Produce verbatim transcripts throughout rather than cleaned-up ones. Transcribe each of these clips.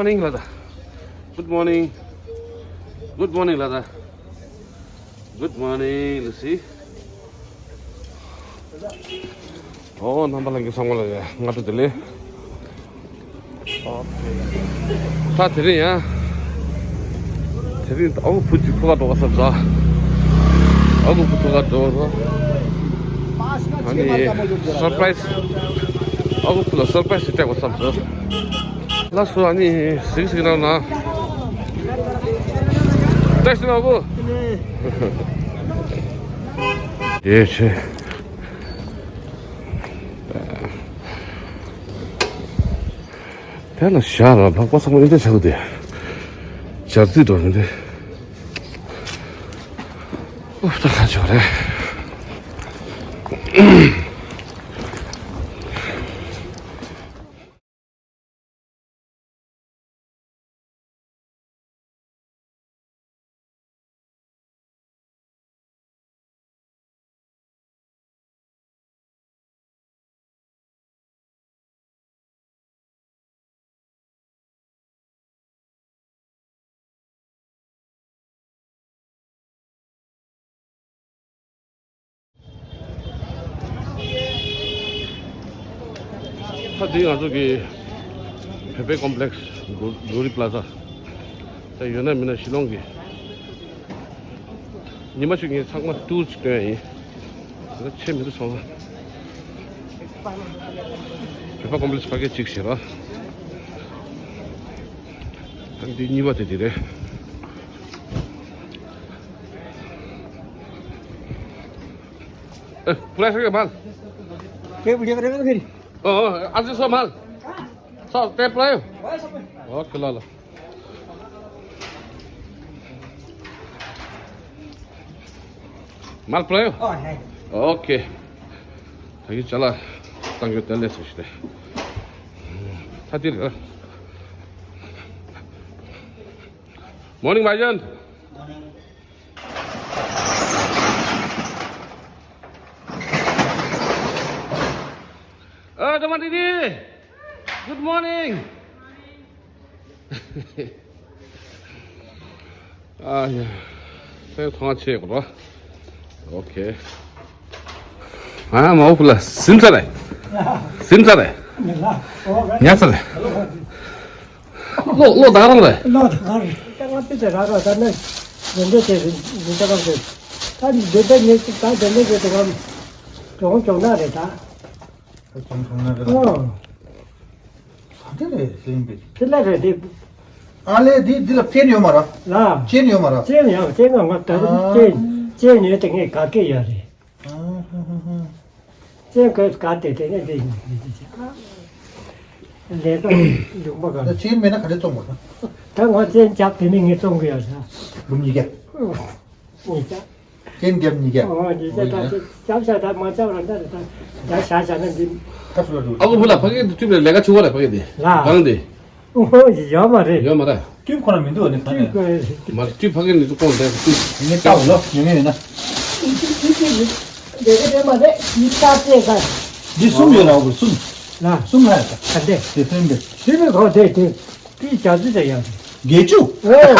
Good morning, Lada. Good morning. Good morning, Lada. Good morning, Lucy. ཨོ། རྣམ་པ་ལྷན་རྒྱས་ཚང་མ་ལ་ཡ་སྔ་དྲོ་བདེ་ལེགས། ད་དེ་རིང་ཡ། དེ་རིང་ཨ་ཁུ་བུ་ཅིག་ཕུ་ག་འགྲོ་ག་བསམ་ས། ཨ་ཁུ་བུ་ཕུ་ག་འགྲོ་རོ། ཨ་ནི་སར་པ་རའི་སི། ཨ་ཁུ་བུ་ལ་སར་པ་རའི་སི་ཞིག་སྤྲད་དགོས་བསམ་སོང་། ལགས་སོ། ཨ་ནི་གཟིགས་གཟིགས་གནང་ན། བཀྲ་ཤིས་བདེ་ལེགས། ཡེ་ཆེ། དེ་ལ་བཞག་ལ་ལྷག་པ་ཚང་མ་ཨེ་འདྲ་ཆགས་ཏེ། འབྱར་རྩི་འགྲོ་མི་འདི། ཨུ་ད་ཁ་ཆོ་རེད། ད་འདི་ང་ཚོ་གི་བོད་པའི་ཀོམ་པི་ལེགས་སི། གྷོ་རི་པ་ལ་ཛ། ད་ཡོད་ན་མིན་ན་ཤི་ལོང་གི། ཉི་མ་ཞིག་ངས་ཚང་མ་ཏུར་ཅིག་སྟོན་ཡིན། ད་ཆེ་མི་འདུག་སོང་ན། བོད་པ་ཀོམ་པི་ལེགས་སི་ཕ་གི་གཅིག་བྱེད་རོགས། ད་འདི་གཉིས་པ་དེ་འདི་རེད། ཨེ། ཕུ་ལ་ཤ་གི་མལ། ཁྱེད་བུ་ཁྱེད་རེ་རེ། ཨོ། ཨ་ཙི་སོ་མལ། སོ་དེ་པ་ལ་ཡོ། ཨོ་ཁེ་ལ་ལ། མལ་པ་ལ་ཡོ། ཨོ་ཧེ། ཨོ་ཁེ། ད་གི་ཅ་ལག་གཏང་རྒྱུ་དེ་ལས་སུ་ཞིག་དེ། ད་དེ་རེད། Morning, Bhaijan. ཨ། ཀྲ་མ་ཏི་ཏི། Good morning. ཨ་ཡ། སེམས་ཐང་ཆད་གོ་ར། ཨོ་ཁེ། ཨ་མ་འོ་ཕུ་ལ་སིམ་ས་རེད། སིམ་ས་རེད། ཉ་ས་རེད། ལོ་ལོ་ད་རང་རེད། ལོ་ད་རང་རེད། ད་ང་པི་ཙེ་ར་ར་ད་ནི་འདི་འདྲ་བྱས་ཟིན་འདི་འདྲ་བ་ཟིན། ད་འདི་འདྲ་ངས་ཅིག་ད་འདི་འདྲ་བྱས་དུ་ང་གྱོང་གྱོང་ན་རེད་ད། ཨོ། ག་འདྲ་རེད་ཟིན་པས། ཕི་ལ་རེད་འདི། ཨ་ལས་འདི་འདི་ལ་ཅེན་ཡོད་མ་ར། ལ། ཅེན་ཡོད་མ་ར། ཅེན་ཡང་ཅེན་ང་ང་ད་ཨ། ཅེན་ཅེན་ཡོད་དེ་ངས་ག་གེ་ཡོད་རེད། ཨ་ཧ་ཧ་ཧ། ཅེན་ག་ག་དེ་དེ་ནས་དེ་ཡིན་ལས་ཀ་ལུང་པ་ག་ད་ཅེན་མེད་ན་ག་རེ་བཙོང་བ་ད། ད་ང་ཅེན་རྒྱབ་དེ་ནས་ངས་བཙོང་གི་ཡོད་ས། ལུང་ཡི་གེ། ཉི་ཤ། ཅེན་རྒྱབ་ཉི་གེ། ཨོ་ཉི་ཤ་ད་ཅེན་རྒྱབ་ཤ་ད་མ་རྒྱབ་ར་ད་རེད་ད། ད་ཤ་ཤ་ན་འདི། ཁ་སུ་ལ་འགྲོ། ཨ་ཁུ་བུ་ལ་ཕ་གི་དེ་ཐུབ་ལས་ལས་ཀ་ཆུ་བ་རེད་ཕ་གི་དེ། ལ། གང་དེ། ཨོ་ཡོད་མ་རེད། ཡོད་མ་རེད། ཀྲིབ་ཁོ་ན་མི་འདུག་ནི་ཁ་ནས། མ་ཀྲིབ་ཕ་གི་ནི་ཏུ་ཀོང་དེ་ཀྲིབ། ངས་ལྟ་བ་ལོ་ཉོ་ངེས་ཡོད་ན། འདི་ག་དེ་མ་རེད་འདི་ལྟ་ཅེས་ག་འདི་གསུམ་ཡོད་ན་འོ་གསུམ། ལ། གསུམ་ལ་ཡ་ད། ད་འདི། དེ་ཐོན་འདི། དེ་མི་གོ་དེ་དེ་དེ་རྒྱ་ཚུ་དེ་ཡང་། དགེ་བཅུ། ཨོ།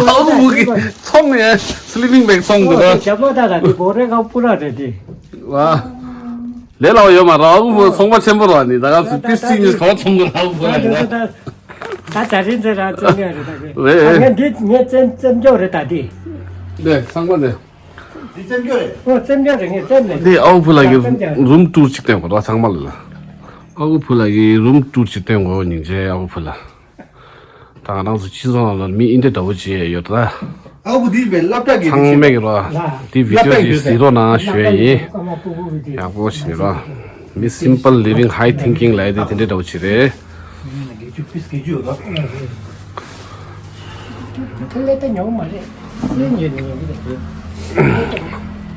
ཨ་ཨ་མུ་གི་ཚོང་ཡ་སི་ལི་པིང་བེག་ཚོང་འདུག་ཨོ་ར། དེ་ཞབས་པ་ད་ད་དེ་བོ་རེ་ག་པུ་ར་རེད་དེ། ལ། ལས་སླ་བོ་ཡོད་མ་རེད། ཨ་ཁུ་བུ་ཚོང་པ་ཆེན་པོ་རེད་ནི། ད་ག་སུ་ཏི་སི་ཉིས་ག་བ་ཚོང་གི་རེད། ཨ་ཁུ་བུ་རེད་ད། ད་ད་རིང་ཚེ་ར་བཙན་ཡོད་རེད་ད་གི། རེད། ཨ་ངས་འདི་ངས་བཙན་བཙན་སྐྱོག་རེད་ད་འདི། ནས་ཚང་མ་ནས། འདི་བཙན་སྐྱོག་རེད། ཨོ་བཙན་སྐྱོག་རེད། ངས་བཙན་མེད། འདི་ཨ་ཁུ་བུ་ལགས་ཀྱི་བཙན་སྐྱོག་རུམ་ཊུར་ཅིག་སྟོན་དགོས་ར་ཚང་མ་ལ། ཨ་ཁུ་བུ་ལགས་ཀྱི་རུམ་ཊུར་ཅིག་སྟོན་དགོས། སྙིང་རྗེ་ཨ་ཁུ་བུ་ལགས། ད་ང་རང་ཚོ་སྤྱི་ཚོགས་ནང་ལ་མི་ཨིན་དེ་འདྲ་བོ་ཅིག་ཡོད་ད། ཨ་ཁུ་འདི་བས་སློབ་གྲྭ་གི་ཚང་མས་ཀྱི་རོ། འདི་བི་ཌི་ཡོ་ཅིག་གཟིགས་རོགས་གནང་ཞུ་ཡ་ཡིན། ཡག་པོ་ཞིག་རོ། མི་simple living high thinking ལབ་ཡ་དེ་དེ་འདྲ་འདྲ་བོ་ཅིག་རེད། དགེ་བཅུ་པིས་དགེ་བཅུ་ཡོད་ལ། ཁ་ལས་ད་ཉོ་མ་རེད། སེ་ཉོས་ནས་ཉོ་གི་རེད།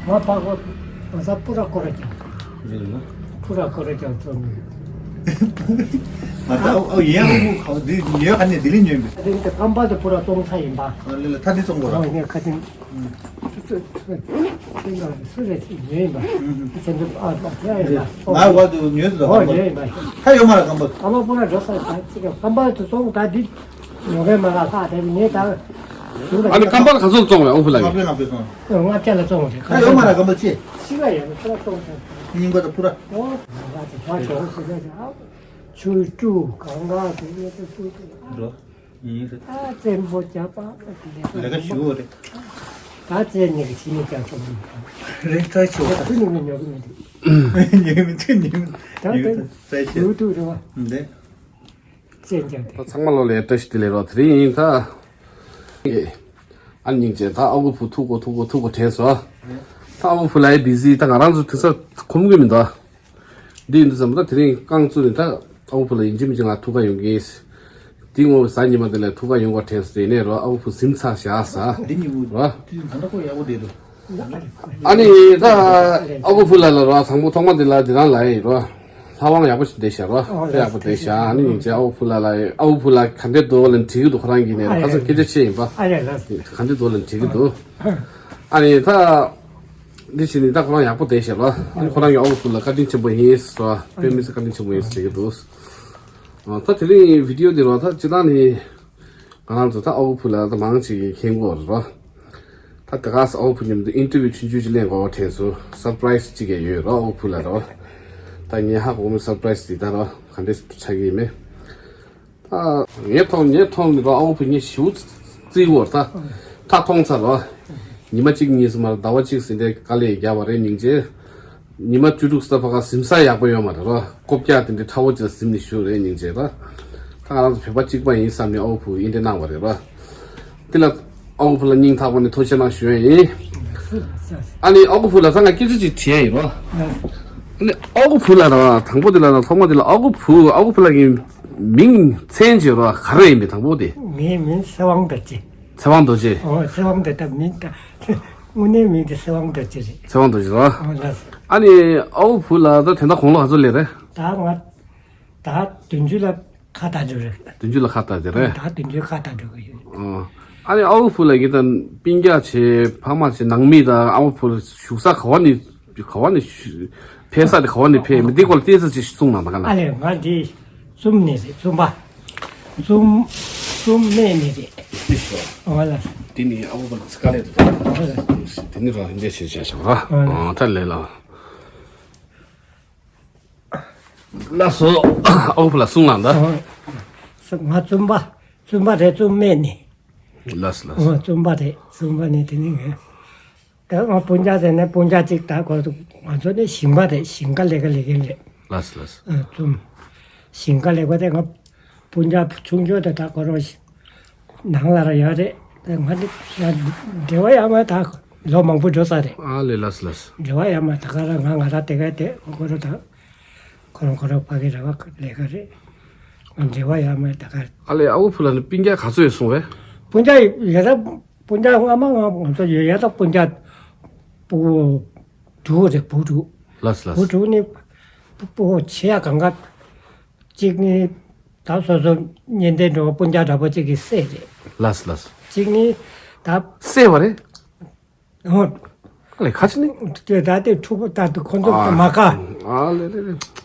ང་ཕ་གོ་ང་ས་པུ་ར་ཀོ་ར་ཀྱང་། རེད་ལ། པུ་ར་ཀོ་ར་ཀྱང་བཙོང་གི། ང་ད་ཨོ་ཡན་ཨོ་མུ་ཁ་འདི་ཉོས་ག་ནས་ལྡི་ལི་ཉོས་པས། ཨ་རིང་དུ་ཀམ་པ་དུ་པུ་ར་བཙོང་ས་ཡིན་པ། ཨ་ལེ་ལེ་ད་འདི་བཙོང་དགོས་ར། ཨོ་ངས་ཁ་ཐིང་། ཨུམ། སུ་སུ་སུ་སུ་རེད་ཅིག་ཉོས་ཡིན་པ། ཨུམ་ཨུམ། ཁྱེད་ཚོ་ཨ་ཨ་ཁྱེད་ཡིན་པ། ང་བར་དུ་ཉོས་སོང་ཨོ་ཀམ་པ། ཉོས་ཡིན་པ། ད་ཡོད་མ་ར་ཀམ་པ། ཀམ་པ་པུ་ར་འགྲོ་ས་ད་ཅིག་ཀམ་པ་དུ་བཙོང་ད་འདི་ཉོ་གས་མ་ར་ཁ་དེ་ངས་ད། ཨ་ནི་ཀམ་པ་ལ་ག་ཚོད་བཙོང་བས་ཨོ་ཕུ་ལ་ཡིན། ལྔ་བརྒྱ་ལ་བཙོང་བས། ལྔ་བརྒྱ་ལ་བཙོང་བས། ད་ཡོད་མ་ར་ཀམ་པ་ཅི། ཤི་ལ་ཡོད་ནི་པུ་ར་བཙོང་ས། རྙིང་པ་དང་པུ་ར། ཨོ། ང་ད་ད་ཅོག་ཟེར་ད་ཅིག་ཨ། ཆུ་ཀྲུ་གང་ག་དེ་ཡོད་དེ་ཀྲུ་ཀྲུ་ཨ། འགྲོ། ཡིན་རེད། ཨ་བཙན་པོ་རྒྱ་པ་ལ་དེ་ལས་ལས་ཀ་ཞུ་བོ་རེད། ད་བཙན་ནི་གི་ཕྱི་ནི་ཀྱང་ཆོག་མི་འདུག་རེད་ཏྲ་ཆོག་ད་ཕྱི་ནི་མི་ཉོ་གི་མི་འདུག་ཉོ་གི་མི་འདུག་ཉོ་གི་མི་འདུག་ད་ཉོ་གི་ད་ཏྲ་ཆོག་ཡོད་དུ་རེད་བ། འདི། བཙན་ཀྱང་དེ། ད་ཚང་མ་ལོ་ལས་བཀྲ་ཤིས་བདེ་ལེགས་རོགས་དེ་རིང་ཡིན་ད། ཨེ། ཨ་སྙིང་རྗེ་ད་ཨ་ཁུ་བུ་ཐུག་གོ་ཐུག་གོ་ཐུག་གོ་དྲན་སོང་། ད་ཨ་ཁུ་བུ་ལ་ཡི་བི་ཟི་ད་ང་རང་ཚོ་དུས་ཚོད་ཁོམ་གི་མི་འདུག་འདི་ཡིན་དུས་ཙམ་ད་དེ་རིང་རྐང་བཙུགས་ནས་ད་ཨ་ཁུ་བུ་ལ་ཡིན་གཅིག་མིན་གཅིག་ང་ཐུག་ག་ཡོང་གི་ཡིན། འདི་ངོ་གཟའ་ཉི་མ་འདི་ལ་ཐུག་ག་ཡོང་ག་དྲན་སོང་དེ་ནས་རོ་ཨ་ཁུ་བུ་གཟིམ་ཚགས་བཞག་ས། འདི་ཉིན་མོ་རོ། དུས་ད་ལྟ་ཁོ་ཡག་པོ་བསྡད་འདུག་ཨ་ནི་ད་ཨ་ཁུ་བུ་ལ་ལ་རོ་དང་པོ་ཐོག་མ་འདི་ལ་འདི་རང་ལ་ཡིན་རོ། ལྷ་དབང་ཡག་པོ་ཞིག་བསྡད་ཤག་རོ། ཨོ་དཔེ་ཡག་པོ་བསྡད་ཤག་ཨ་ནི་ཡིན་ཅེ་ཨ་ཁུ་བུ་ལ་ལ་ཨ་ཁུ་བུ་ལ་ག་འདྲས་འདུག་ལ་འདྲི་གི་འདུག་ཁོ་རང་གིས་ནས་རོ་ཁ་སང་སྐད་ཆ་བཤད་ཡིན་པ། ཨ་ལས་ལ། ག་འདྲས་འདུག་ལ་འདྲི་གི་འདུག་ཨ་ནི་ད་འདི་བྱས་ནས་ད་ཁོ་རང་ཡག་པོ་བསྡད་ཤག་རོ། ཨ་ནི་ཁོ་རང་གིས་ཨ་ཁུ་བུ་ལ་བཀའ་དྲིན་ཆེན་པོ་ཡིན་ཟེར་བ་དཔེ་མི་སྲིད་བཀའ་དྲིན་ཆེན་པོ་ཡིན་ཟེར་གི་འདུག་ད་དེ་རིང་བི་ཌི་ཡོ་འདི་རོ་ད་སྤྱིར་བཏང་ནི། ང་རང་ཚོ་ད་ཨ་ཁུ་བུ་ལ་ད་མང་ཆེ་གིས་མཁྱེན་གྱི་ཡོད་རེད་རོ། ད་དེ་ག་ས་ཨ་ཁུ་བུ་མཉམ་དུ་ཨིན་ཊར་བིའུ་ཆུང་ཆུང་ཅིག་ལེན་དགོས་པ་དྲན་སོང་། སར་པ་རའི་སི་ཅིག་ཡང་ཡོད་རོ་ཨ་ཁུ་བུ་ལ་རོ། ད་ངས་ཧ་གོ་མི་སར་པ་རའི་སི་དེ་ད་རོ་ག་འདྲས་ཆགས་ཀྱི་ཡིན་མེད། ད་ངས་མཐོང་ངས་མཐོང་ནི་རོ་ཨ་ཁུ་བུ་ངས་ཞེ་པོ་བརྩི་གི་ཡོད་རེད་ད། ད་མཐོང་ཚར་རོ། ཉི་མ་གཅིག་གཉིས་སུ་མར་ཟླ་བ་གཅིག་ཟིན་ཏེ་དཀའ་ལས་རྒྱབ་པ་རེད་སྙིང་རྗེ། ཉི་མ་བཅུ་དྲུག་ས་ཕ་ག་གཟིམ་ས་ཡག་པོ་ཡོད་མ་རེད་རོ། ཀོ་བཀྱག་དེ་འདྲའི་ཁྲ་བོ་ཅིག་གཟིམ་ནས་བཞུགས་རེད་སྙིང་རྗེ་ར། ད་ང་རང་ཚོ་བོད་པ་གཅིག་པ་ཡིན་བསམ་ནས་ཨ་ཁུ་བུ་ཡིན་དེ་གནང་བ་རེད་ར། དེ་ལ་ཨ་ཁུ་བུ་ལ་སྙིང་ཐག་པ་ནས་ཐུགས་རྗེ་གནང་ཞུ་ཡ་ཡིན། ཨ་ནི་ཨ་ཁུ་བུ་ལ་ད་ང་སྐད་ཆ་ཅིག་དྲི་ཡ་ཡིན་ར། ཨ་ནི་ཨ་ཁུ་བུ་ལ་ར་དང་པོ་དེ་ལ་ན་ཐོག་མ་དེ་ལ་ཨ་ཁུ་བུ་ཨ་ཁུ་བུ་ལ་གི་མིང་མཚན་ཅིག་ར་ག་རེ་ཡིན་པས་དང་པོ་དེ། ངའི་མིང་ཚེ་དབང་རྡོ་རྗེ། ཚེ་དབང་རྡོ་རྗེ། ཨོ་ཚེ་དབང་རྡོ་རྗེ་མིང་ད། དངོས་གནས་མིང་དེ་ཚེ་དབང་རྡོ་རྗེ་རེད། ཚེ་དབང་རྡོ་རྗེ་ར། ཨོ་ལགས། ཨ་ནི་ཨ་ཁུ་བུ་ལ་ད་དེ་འདྲ་དགུང་ལོ་ག་ཚོད་སླེབས་རེད། ད་ང་ད་བདུན་ཅུ་ལ་ཁ་བཏགས་འགྲོ་རེད། བདུན་ཅུ་ལ་ཁ་བཏགས་དེ་རེད། ད་བདུན་ཅུ་ཁ་བཏགས་འགྲོ་གི་ཡོད། ཨོ། ཨ་ནི་ཨ་ཁུ་བུ་ལ་གི་ད་སྤུན་ཀྱག་བྱས་ཕ་མ་བྱས་ནང་མི་དང་ཨ་ཁུ་བུ་བཞུགས་ས་ག་བ་ནས་ག་བ་ནས་ཕེབས་ས་དེ་ག་བ་ནས་ཕེབས་མི་འདི་སྐོར་ལ་ཏོག་ཙམ་ཅིག་གསུངས་གནང་ད་ག་ན། ཨ་ལས་ང་འདི་ཙུམ་ནས་རེད་ཙུམ་པ། ཙུམ་ཙུམ་སྨད་ནས་རེད། ཨོ་ལ། དེ་ནི་ཨ་ཁུ་བུ་ལ་ཚིག་ཀ་ལས་དུ་དེ་ནི་རང་འདྲ་བྱས་བྱས་བྱུང་ཨ། ཨོ་ད་ལས་ལ། ལགས་སོ། ཨ་ཁུ་བུ་ལ་གསུངས་ལ་ད། ང་ཙུམ་པ་ཙུམ་པ་རེད་ཙུམ་སྨད་ནས། ལགས་སོ་ལགས་སོ། ཙུམ་པ་རེད་ཙུམ་པ་ནས་དེ་ནི་ངས། ད་ང་སྤུན་ཀྱག་ཟེར་ནས་སྤུན་ཀྱག་གཅིག་ད་ཁོ་ང་ཚོ་ནི་ཞིང་པ་རེད། ཞིང་ཁ་ལས་ཀ་ལས་མཁན་རེད། ལགས་སོ་ལགས་སོ། ཨ་ཙུམ། ཞིང་ཁ་ལས་ཀ་དེ་ང་སྤུན་ཀྱག་ཆུང་ཆུང་དེ་ད་ཁོ་རང་ནང་ལ་ར་ཡོད་རེད། དེ་ང་ནི་ཡང་འབྲེལ་བ་ཡང་མ་ད་ལོ་མང་པོ་འགྲོ་ས་རེད། ཨ་ལས་ལགས་སོ་ལགས་སོ། འབྲེལ་བ་ཡང་མ་ད་ག་ར་ང་ང་ར་དེ་ག་དེ་ཁོ་ར་ད་ཁོ་རང་ཁོ་རང་ཕ་གི་ར་བ་ལས་ཀ་རེད། ང་འབྲེལ་བ་ཡང་མ་ད་ག་ཨ་ལས་ཨ་ཁུ་བུ་ལ་ནི་སྤུན་ཀྱག་ག་ཚོད་ཡོད་སོང་བས། སྤུན་ཀྱག་ཡོད་ད། སྤུན་ཀྱག་སྔ་མ་ང་ང་ཚོ་ཡོད་ཡ་ད་སྤུན་ཀྱག་བུ་དྲུག་རེད་བུ་དྲུག་ལགས་སོ་ལགས་བུ་སོ། དྲུག་ནི་བུ་བུ་ཆེ་ཡ་གང་ག་གཅིག་ནི་ད་སོ་སོ་གཉེན་ཚན་འགྲོ་བ་སྤུན་ཀྱག་འདྲ་པོ་གཅིག་གི་སྲས་རེད། ལགས་སོ་ལགས་སོ། གཅིག་ནི་ད་སྲས་པ་རེད། ཨོ། ཨ་ལས་ཁ་ཆེ་ནི། དེ་ད་དེ་ཕྲུ་གུ་ད་དེ་ཁོ་ཚོ་ཨ། མ་དགའ། ཨ་ལས་ལས་ལས།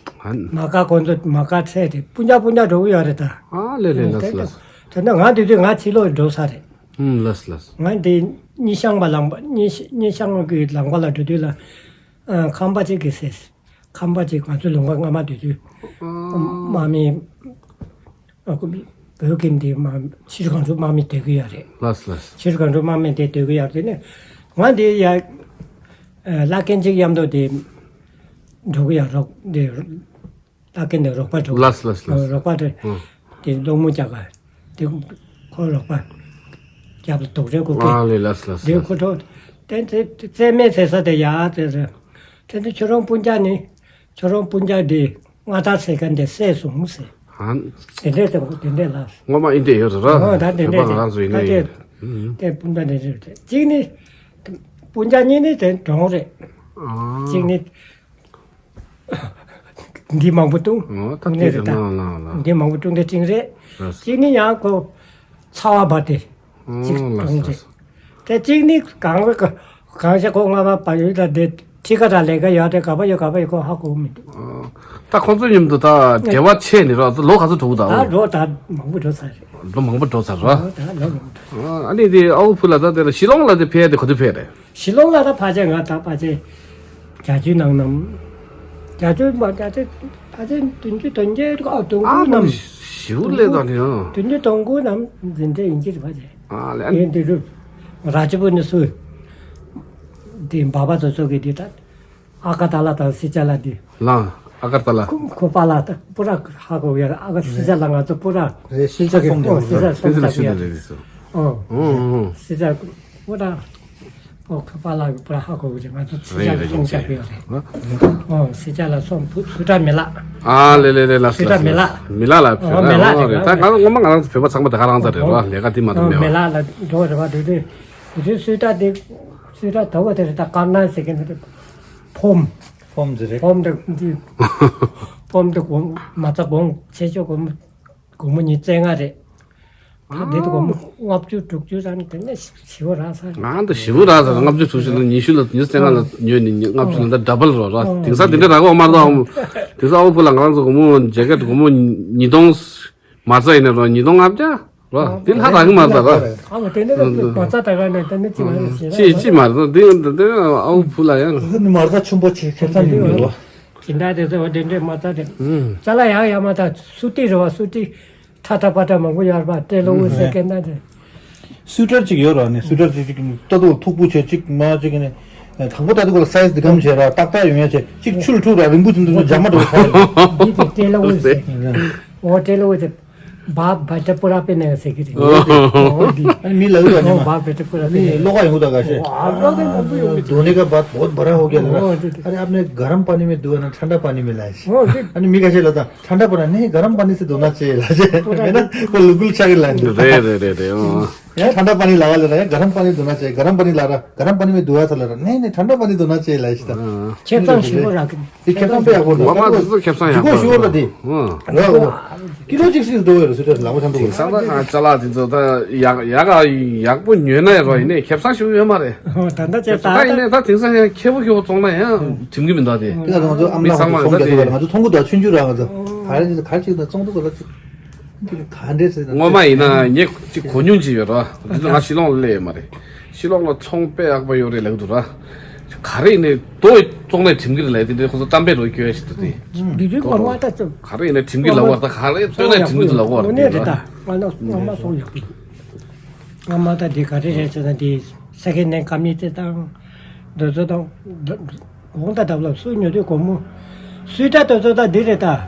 ཨ། མ་དགའ་ཁོ་ཚོ་མ་དགའ་ཚད་དེ་སྤུན་ཀྱག་སྤུན་ཀྱག་འགྲོ་གི་ཡོད་རེད་ད། ཨ་ལས་ལས་ལགས་སོ་ལགས་སོ། དེ་ནས་ང་དེ་དུས་ང་ཕྱི་ལོགས་འགྲོ་ས་རེད། ཨུམ་ལགས་སོ་ལགས་སོ། ང་དེ་གཉིས་ཤང་པ་ལང་པ་གཉིས་གཉིས་ཤང་གི་ལང་པ་ལ་འགྲོ་དུས་ལ། ཨ་ཁམས་པ་གཅིག་གིས་ཟེར། ཁམས་པ་གཅིག་ང་ཚོ་ལུང་པ་སྔ་མ་སྡོད་དུས། ཨ། དམག་མི། ཨ་ཁོ་བོད་ཁྱིམ་དེ་དམག་ཕྱིར་གང་བྱུང་དམག་མི་སྡོད་ཀྱི་ཡོད་རེད། ལགས་སོ་ལགས་སོ། ཕྱིར་གང་བྱུང་དམག་མི་དེ་སྡོད་ཀྱི་ཡོད་རེད་ནས། ང་དེ་ཡ། ཨ་བླ་རྒན་གཅིག་མཉམ་དུ་དེ། འགྲོ་གི་ཡོད་རོགས་དེ། བླ་རྒན་དེ་རོགས་པ་འགྲོ་གི། ལགས་སོ་ལགས་སོ་ལགས་སོ། རོགས་པ་དེ། ཨ། དེ་གློག་མོ་རྒྱག་ག་དེ་ཁོ་རོགས་པ། རྒྱབ་ལ་དུག་རེ་བཀོག་གི། ཨ་ལས་ལགས་སོ་ལགས་སོ། དེ་ཁོ་ཐོག་དེ་དེ་རྩེད་མེད་ཟེར་ས་དེ་ཡ་དེ་རེད། དེ་ནི་ཁྱོད་རང་སྤུན་ཀྱག་ནི། ཁྱོད་རང་སྤུན་ཀྱག་དེ་མངའ་བདག་ཟེར་མཁན་དེ་བསད་སོང་ཟེར། ཨ། དེ་འདྲས་དེ་དེ་འདྲས་ལ། ངོ་མ་ཨིན་དེ་ཡོད་རེད་ར། ཨོ་ད་དེ་བོད་པ་འདྲས་ང་རང་ཚོ་ཡིན་ད་ནའི་དེ། ཨུམ། དེ་སྤུན་ཀྱག་དེ་རེད་དེ་གཅིག་ནི། སྤུན་ཀྱག་གཉིས་ནི་དེ་གྲོངས་རེད། ཨ། གཅིག་ནི། འདི་མང་པོ་བཏུང་། ཨོ་ད་ནས་དེ་རེད་ད། ལ་ལ་ལ། འདི་མང་པོ་བཏུང་དེ་ཅིང་རེད། ལ་ཅིག་ནི་ཡང་ཁོ་ཚ་བ་བར་དེ་ཅིག་ཨོ་ལ་བཏུང་ལ་རེད། དེ་ཅིག་ནི་གང་རེད་གང་ཤ་ཁོ་ང་མ་བ་ཡོད་ད་དེ་ཁྲི་ཁ་ད་ལས་ཀ་ཡོད་དེ་ག་པ་ཡོད་ག་པ་ཡོད་ཁོ་ཧ་གོ་མི་འདུག་ཨོ་ད་ཁོང་ཚོ་མཉམ་དུ་ད་འབྲེལ་བ་ཆད་ནི་རོ་ལོ་ག་ཚོད་འགྲོ་གི་ད། ད་ལོ་ད་མང་པོ་འགྲོ་ཚར་རེད། ལོ་མང་པོ་འགྲོ་ཚར་རོ། ཨོ་ད་ལོ་མང་པོ་འགྲོ་ཨོ་ཨ་ནི་དེ་ཨའུ་ཕུ་ལ་ད་དེ་ལ་ཤི་ལོང་ལ་དེ་ཕེ་དེ་ག་དུས་ཕེ་རེད། ཤི་ལོང་ལ་ད་ཕལ་ཆེར་ང་ད་ཕལ་ཆེར་བརྒྱད་ཅུའི་ནང་ནམ། བརྒྱད་ཅུ་མ་བརྒྱད་ཅུ་ཕལ་ཆེར་བདུན་ཅུ་དོན་བརྒྱད་ཨ་བདུན་དགུ་ནམ། ཞིའུ་ལས་དང་ནི་ཨ། བདུན་ཅུ་དོན་དགུ་ནམ་འཛིན་གྲྭ་ཡིན་གྱི་རེད་ཕལ་ཆེར། ཨ་ལས་ཨ་ཡིན་དེ་རུ་ར་ཅི་པུ་ནི་སུ། དེ་འབའ་པ་ཚོ་ཚོ་གི་དེ་ད། ཨ་ཀ་ཏཱ་ལ་དང་སི་ཅ་ལ་འདི། ལ། ཨ་ཀར་ཏཱ་ལ། ཁོ་ཁོ་པ་ལ་ད་པུ་ར་ཧ་གོ་ཡ་ཨ་ཀ་སི་ཅ་ལ་ང་ཚོ་པུ་ར། རེད་སི་ཅ་སོང་དེ་སི་ཅ་སོང་ད་ཡ། ཨོ། སི་ཅ་པུ་ར། ཨོ་ཁོ་པ་ལ་པུ་ར་ཧ་གོ་གི་ང་ཚོ་སི་ཅ་ལ་སོང་ཆ་གི་ཡོད་རེད། ཨོ་སི་ཅ་ལ་སོང་སུ་ཏྲ་མི་ལ། ཨ་ལེ་ལེ་ལེ་ལ་སུ་ཏྲ་མི་ལ། མི་ལ་ལ་ཨོ་མི་ལ་རེད་ད་ང་ངོ་མ་ང་རང་ཚོ་བོད་པ་ཚང་མ་ད་ག་རང་ཚ་རེད་རོ་ལས་ཀ་དེ་མ་ཨོ་མི་ལ་ལ་འགྲོ་རེད་བ་དེ་དེ་དེ་སུ་ཏྲ་དེ་སུ་ཏྲ་དོ་བ་དེ་རེད་ད་དཀར་ནག་ཟེར་གི་འདུག་ཕོམ། ཕོམ་ཟེར་རེད། ཕོམ་དེ་འདི། ཕོམ་དེ་གོང་མ་རྩ་གོང་ཆེ་ཤོས་གོང་གོང་མོ་ཉིས་བཙན་ལྔ་རེད། ད་འདི་དེ་གོང་མོ་ལྔ་བཅུ་དྲུག་ཅུ་རང་དེ་ནས་ཞི་བོ་རག་ས་རེད། ང་ད་ཞི་བོ་རག་ས་རེད་ལྔ་བཅུ་དྲུག་ཅུ་ལ་ཉི་ཤུ་ལ་ཉི་ཤུ་རྩ་ལྔ་ལ་ཉོས་ནས་ལྔ་བཅུ་ལ་ད་ཌ་བལ་རོ་ར་དེང་སང་དེ་འདྲ་རག་གོ་མ་རེད་ད། དེང་སང་ཨོ་ཕུ་ལ་ང་རང་ཚོ་གོང་མོ་ཇེ་ཀེ་ཊི་གོང་མོ་ཉིས་སྟོང་མ་རྩ་ཡིན་ན་རོ་ཉིས་སྟོང་ལྔ་བརྒྱ། རོ། འདི་ལྷ་རང་གི་མ་རེད་ད་ར། ཨ་མ་དེ་ནས་མ་རྩ་ད་ག་ནས་ད་ནི་ཅི་མ་རེད་ཟེར་ཅི་ཅི་མ་རེད་ད་འདི་འདི་འདི་ཨའུ་བུ་ལ་ཡང་། འདི་ནི་མ་རྩ་ཆུང་པོ་ཆེ་ཁེ་ཚ་མི་འདུག་རོ། ཅི་འདྲ་དེ་ཚོ་དེ་འདྲས་མ་རྩ་དེ། ཙ་ལ་ཡག་ཡག་མ་ད་སུ་ཏི་རེད་བ་སུ་ཏི། ཁྲ་ཁྲ་པ་ཁྲ་མང་པོ་ཡོད་པ་ཏྲེ་ལོ་འུ་ཟེར་སྐད་ན་དེ། སུ་ཏྲར་ཅིག་ཡོད་ར་ནི་སུ་ཏྲར་ཅིག་ཅིག་ལྟ་དུ་མཐུག་པོ་ཆེ་ཅིག་མ་ཅིག་ནི། དང་པོ་ལྟ་དུ་ག་ལ་སའི་ཛི་འདི་གམ་བྱས་ར་ཏག་ཏག་ཡོང་ཡ་ཆེ་ཅིག་ཆུ་ལ་འཁྲུག་ར་རིང་པོ་ཅིག་འདུག་ཅག་མ་འགྲོ་ཁ། འདི་དེ་ཏྲེ་ལོ་འུ་ཟེར། འོ་ཏྲེ་ལོ་འུ་ཟེར། བ་བ་ཏྲ་པུ་ར་པེ་ནེ་ཟེར་གི་རེད། འོ་འདི། ཨ་ནི་མི་ལ་འུ་ར་ནི་མ། བ་བ་ཏྲ་པུ་ར་པེ་ནེ། ལོ་ག་ཡོང་ད་ག་ཤེ། ཨ་ལོ་ག་མང་པོ་ཡོང་གི་འདུག་ལོ་ནི་ག་བ་བོད་བ་ར་ཧོ་ག་ལ། འོ་འདི་འདི། ཨ་རེ་ཨ་ནི་ག་རམ་པ་ནི་མེ་དུ་ཨ་ན་ཐན་ད་པ་ནི་མེ་ལ་ཤེ། འོ་འདི། ཨ་ནི་མི་ག་ཤེ་ལ་ད། ཐན་ད་པ་ན་ནི་ག་རམ་པ་ནི་སི་དོ་ན་ཅེ་ལ་ཅེ། མེ་ན་ཁོ་ལུ་གུལ་ཆ་གི་ལ་འདུག་རེད་རེད་རེད་རེད། ཨོ། ཡ་ཐན་ད་པ་ནི་ལ་ག་ལ་ར་ཡ་ག་རམ་པ་ནི་དོ་ན་ཅེ་ག་རམ་པ་ནི་ལ་ར་ག་རམ་པ་ནི་མེ་དུ་ཨ་ས་ལ་ར་ནི་ནི་ཐན་ད་པ་ནི་དོ་ན་ཅེ་ལ་ཤི་ད། ཁྱེད་ཚང་ཞིག་པོ་རག་གི་ནི། དེ་ཁྱེད་ཚང་པེ་ཡག་པོ་འདུག་ང་མ་དེ་ཚོ་ཁྱེད་ཚང་ཡག་པོ་ཞུ་བར་ལ་དེ། ཨོ། ར་ཨོ། ཀི་ལོ་གཅིག་སིག་འགྲོ་བའི་རུ་སུ་ཏྲ་ལ་མོ་ཐན་པོ། ས་ད་ང་ཅ་ལག་དེ་ཚོ་ད་ཡག་ཡག་ཡག་པོ་ཉོས་ན་ཡ་རོ་ཡིན་ནི་ཁྱེད་ཚང་ཞུ་ཡོད་མ་རེད། ད་ལྟ་ཅེ་ད་ད་ཡིན་ནི་ད་དེང་སང་ཡང་ཁྱེད་པོ་ཁྱེད་པོ་བཙོང་ན་ཡང་དྲིམ་གི་མི་འདུག་དེ། དེ་ང་ཚོ་ཨམ་ལགས་ཚང་མ་ཚོང་རྒྱག་ཐུབ་པ་ང་ཚོ་མཐོང་གི་འདུག་ཆུང་ཆུང་ར་ང་ཚོ་ག་རེ་ག་རེ་ཅིག་ད་བཙོང་ཐུབ་ག་ལ་ཅིག་ག་འདྲས་ཟེར་ན་ངོ་མ་ཡིན་ན་ངས་ཅིག་གོ་མྱོང་ཅིག་ཡོད་ར། འདི་ཚོ་ང་ཤི་ལོང་ལ་སླེབས་ཡོད་མ་རེད། ཤི་ལོང་ལ་ཚོང་དཔེ་ཡག་པོ་ཡོད་རེད་ལབ་གི་འདུག་ར། ག་རེ་ཡིན་ནའི་རྡོ་བཙོང་ནས་དྲིམ་གི་རེད་ལབ་དེ་འདྲའི་ཁོ་ཚོ་གཏམ་དཔེ་རོ་སྐྱོ་ཡ་ཞིག་འདུག་དེ། འདི་རིགས་ངོ་མ་ད་ཚོ། ག་རེ་ཡིན་ནའི་དྲིམ་གི་ལབ་བ་ད་ག་རེ་བཙོང་ནས་དྲིམ་གི་ལབ་བ་རེད་དེ་ར། ང་ལ་ངོ་མ་སོང་ཡག་པོ་འདུག་ངོ་མ་ད་འདི་ག་རེ་རེད་ཟེར་ན་འདི་ས་ཁེ་ནས་ཀ་མི་ཏི་དང་། འདི་ཚོ་དང་། འདི་གོང་ད་ལྟ་ལ་སུ་ཉོ་དུས་སྒོར་མོ། སུས་ད་དེ་ཚོ་ད་འདི་རེད་ད།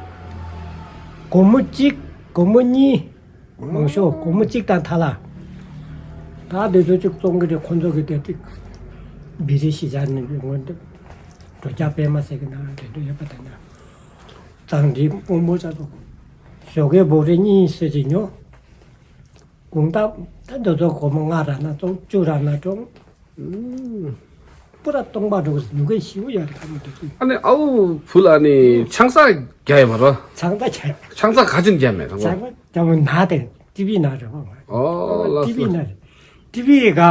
སྒོར་མོ་གཅིག་སྒོར་མོ་གཉིས། མང་ཤོས་སྒོར་མོ་གཅིག་དང་ཐ་ལ། ད་འདི་ཚོ་གཅིག་བཙོང་གི་རེད་ཁོང་ཚོ་གི་དེ་ཏིག་བི་རི་ཤི་ཇ་ནི་ངོ་འདི། འགྲོ་རྒྱག་པད་མ་ཟེར་གི་ན་རེད་འདུག་ཡོད་པ་དེ་ན། གཙང་འདི་སྔོན་པོ་ཚ་ཚོ། ཞོགས་ཀའི་བོ་རེ་གཉིས་ཟེར་གྱི་ཉོ། དགོང་དག་ད་འདི་ཚོ་སྒོར་མོ་ལྔ་ར་ན་བཙོང་བཅུ་ར་ན་བཙོང་། པུ་ར་སྟོང་པ་འགྲོ་གི་ཉུ་གེ་ཞིའུ་ཡ་རེ་ཁ་མི་འདུག་ཨ་ནི་ཨའུ་བུ་ལ་ནི་ཆང་ས་རྒྱ་ཡི་མ་རོ། ཆང་ས་རྒྱ་ཡི། ཆང་ས་ག་ཅིན་རྒྱ་མེད་རོ། ཆང་ས་རྒྱ་མོ་ན་དེ་ཏི་བི་ན་རེ་བ། ཨོ་ལ་ཏི་བི་ན་རེ། ཏི་བི་ག་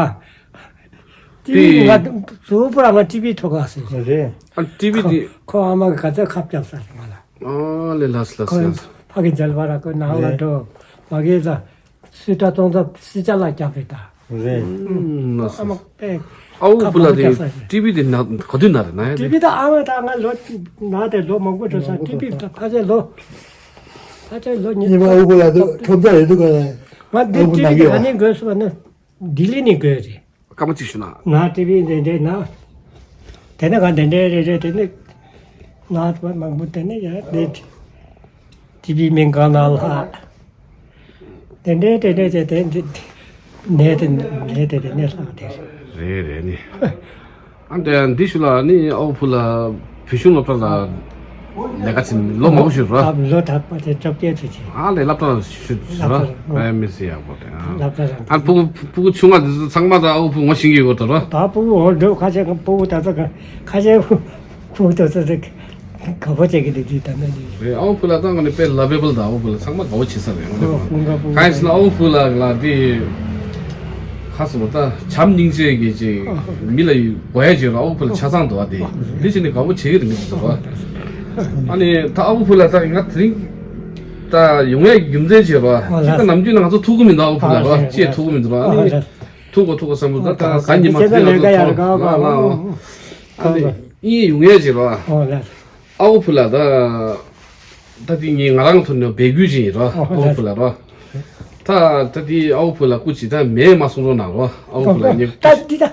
ཏི་བི་ང་གཙོ་བོ་པུ་ར་ང་ཏི་བི་ཐོག་ག་སེ་རེད། ཨ་ཏི་བི་དེ་ཁོ་ཨ་མ་གི་ག་ཚོད་ཁ་བརྒྱབ་ས་རེད་ང་ལ། ཨོ་ལེ་ལ་སི་ལ་སི་ལ་སི། ཕ་གི་མཇལ་བ་ར་ཁོ་ནང་ལ་འགྲོ་མ་གི་ལ། སུས་ད་གཏོང་ཚ་སི་ཅ་ལ་རྒྱབ་རེད་ད། རེད། ཨ་མ་པས། ཨའུ་བུ་ལ་དེ་ཊི་བི་དེ་ན་ག་དུས་ན་རེད་ན་ཡ་དེ། ཊི་བི་ད་ཨ་མ་ད་ང་ལོ་ན་དེ་ལོ་མང་པོ་འགྲོ་ས་ཊི་བི་ད་ཕ་ཆེ་ལོ། ཕ་ཆེ་ལོ་ཉི་ཉི་མ་ཨའུ་བུ་ལ་དེ་ཁྲོམ་ས་རེད་འདུག་ག་ང་དེ་ཊི་བི་དེ་ག་ནས་དགོས་སོ་ན་ལྡི་ལི་ནས་དགོས་རེད། སྐར་མ་གཅིག་ཞུ་ན། ང་ཊི་བི་འདྲེ་འདྲེ་ན། དེ་ནས་ག་འདྲེ་འདྲེ་རེ་རེ་དེ་ནས། ང་ཐོག་མང་པོ་དེ་ནས་ཡ་དེ། ཊི་བི་མིང་གང་ན་ལྷག་དེ་འདྲེ་དེ་འདྲེ་དེ་དེ་འདྲེ། ནས་དེ་ནས་དེ་དེ་ནས་ལྷག་དེ། རེད་རེད་ནི། ཨ་འདྲེ་འདི་ཞུ་ལ་ནི་ཨའུ་བུ་ལ་བོད་གཞུང་སློབ་གྲྭ་ལ་ལས་ཀ་བྱེད་ལོ་མང་པོ་ཞུ་ར། ཨ་ལོ་དག་པ་དེ་བཅོ་བརྒྱད་ཙམ་བྱས། ཨ་ལས་སློབ་གྲྭ་ལ་ཞུ་ཞུ་ར། སློབ་གྲྭ་ལ། ཨ་མི་སི་ཡག་པོ་རེད་ཨ། སློབ་གྲྭ་ལ། ཨ་སྤུ་གུ་སྤུ་གུ་ཆུང་བ་དེ་ཚོ་ཚང་མ་ད་ཨའུ་བུ་ངོ་ཤེས་ཀྱི་ཡོད་དོ་ར། ད་སྤུ་གུ་འོ་འགྲོ་ཁ་ཤས་སྤུ་གུ་ད་ཚོ་ཁ་ཤས་སྤུ་གུ་ད་ཚོ་ཚོ་ དགའ་པོ་བྱེད་ཀྱི་འདུག་དུས་ད་ནི་རེད། ཨ་བོ་ཕུ་ལ་ད་ང་ནི་དཔེ་ལ་བེ་བལ་དང་ཨ་བོ་ཕུ་ལ་ཚང་མ་དགའ་པོ་བྱེད་ས་རེད། ཨོ་ཀུན་དགའ་བོ་གང་ཡིན་ཟེར་ན་ཨ་བོ་ཕུ་ལ་ལ་དེ་ཁ་སོ་ད་བྱམས་སྙིང་རྗེ་གི་ཅིག་མི་ལ་དགོས་ཡ་ཅིག་ར། ཨ་བོ་ཕུ་ལ་ཆ་ཚང་འདུག་ཨ། དེ་འདི་ཅི་ནི་དགའ་པོ་བྱེད་ཀྱི་རེད་མི་འདུག་ཨ། ཨ་ནི་ད་ཨ་བོ་ཕུ་ལ་ད་ང་དེ་རིང་ད་ཡོང་ཡ་རྒྱུ་མཚན་ཅིག་ར། ཅི་ད་ནམ་རྒྱུན་ན་ང་ཚོ་ཐུག་གི་མི་འདུག་ཨ་བོ་ཕུ་ལ་ར། ཅི་ཐུག་གི་མི་འདུག་ར། ཨ་ནི་ཐུག་གོ་ཐུག་གོ་བསམ་གི་འདུག་ད་ད་ག་ཉི་མ་དེ་ང་ཚོ་ཐུག་ལ་ལ་ཨ་ནི་ཨིན་ཡོང་ཡ་ཅིག་ར། ཨ་བོ་ཕུ་ལ་ད་ད་དེ་ངས་ང་རང་ཐོག་ནས་འབོད་སྐུལ་བྱེད་ཡིན་ར། ཨ་བོ་ཕུ་ལ་ར། ད་ད་དེ་ཨ་བོ་ཕུ་ལ་སྐུ་མཁྱེན་ད་མེད་མ་གསུང་རོགས་གནང་ར། ཨ་བོ་ཕུ་ལ་ངས་ད་འདི་ད་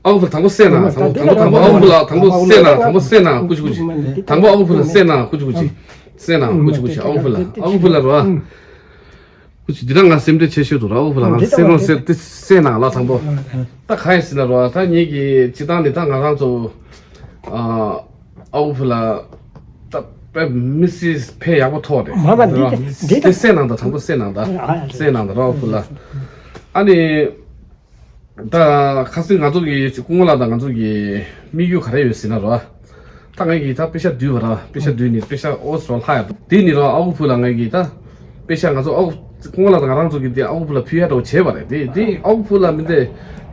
ཨ་བོ་ཕུ་ལ་དང་པོ་གསན་གནང་། དང་པོ་དང་པོ་དང་པོ་ཨ་བོ་ཕུ་ལ་དང་པོ་གསན་གནང་། དང་པོ་གསན་གནང་སྐུ་མཁྱེན་སྐུ་མཁྱེན། དང་པོ་ཨ་བོ་ཕུ་ལ་གསན་གནང་སྐུ་མཁྱེན་སྐུ་མཁྱེན། གསན་གནང་སྐུ་མཁྱེན་སྐུ་མཁྱེན། ཨ་བོ་ཕུ་ལ་ཨ་བོ་ཕུ་ལ་ར། ཁུ་ཆུ་འདི་རང་ང་སེམས་ཁྲལ་ཆེ་ཤོས་འདུག་ར། ཨ་བོ་ཕུ་ལ་ང་འདི་སེམས་ལ་ལྟ་བ་སེམས་ཏེ་སེ་ནང་ལ་དང་པོ། ད་ག་ཡིན་ཟེར་ན་ར་ད་ངེད་ཀྱི་སྤྱི་བཏང་ནི་ད་ང་རང་ཚོ་ཨ་ཨ་བོ་ཕུ་ལ་ད་དཔེ་མི་སྲིད་ཕན་ཡག་པོ་ཐོགས་རེད། མ་པ་འདི་ར་འདི་ད་དེ་སེ་ནང་ད་དང་པོ་སེ་ནང་ད་ཨ་ཨ་སེ་ནང་ད་ར་ཨ་བོ་ཕུ་ལ། ཨ་ནི། ད་ཁ་སང་ང་ཚོ་གི་སྐུ་ངོ་ལགས་དང་ང་ཚོ་གི་དམིགས་ཡུལ་ག་རེ་ཡོད་ཟེར་ན་ར། ད་ངས་ཀྱིས་ད་པེ་ཤ་བསྡུས་པ་ར། པེ་ཤ་བསྡུས་ནི་པེ་ཤ་ཨོ་སོ་ལྷག་ཡ་དེ་ནི་ར། ཨ་ཁུ་ཕུ་ལ་ངས་ཀྱིས་ད་པེ་ཤ་ང་ཚོ་ཨ་ཁུ་སྐུ་ངོ་ལགས་དང་ང་རང་ཚོ་གི་དེ་ཨ་ཁུ་ཕུ་ལ་ཕུལ་ཡ་འདྲ་བོ་བྱས་པ་རེད། དེ་དེ་ཨ་ཁུ་ཕུ་ལ་མིན་ཏེ།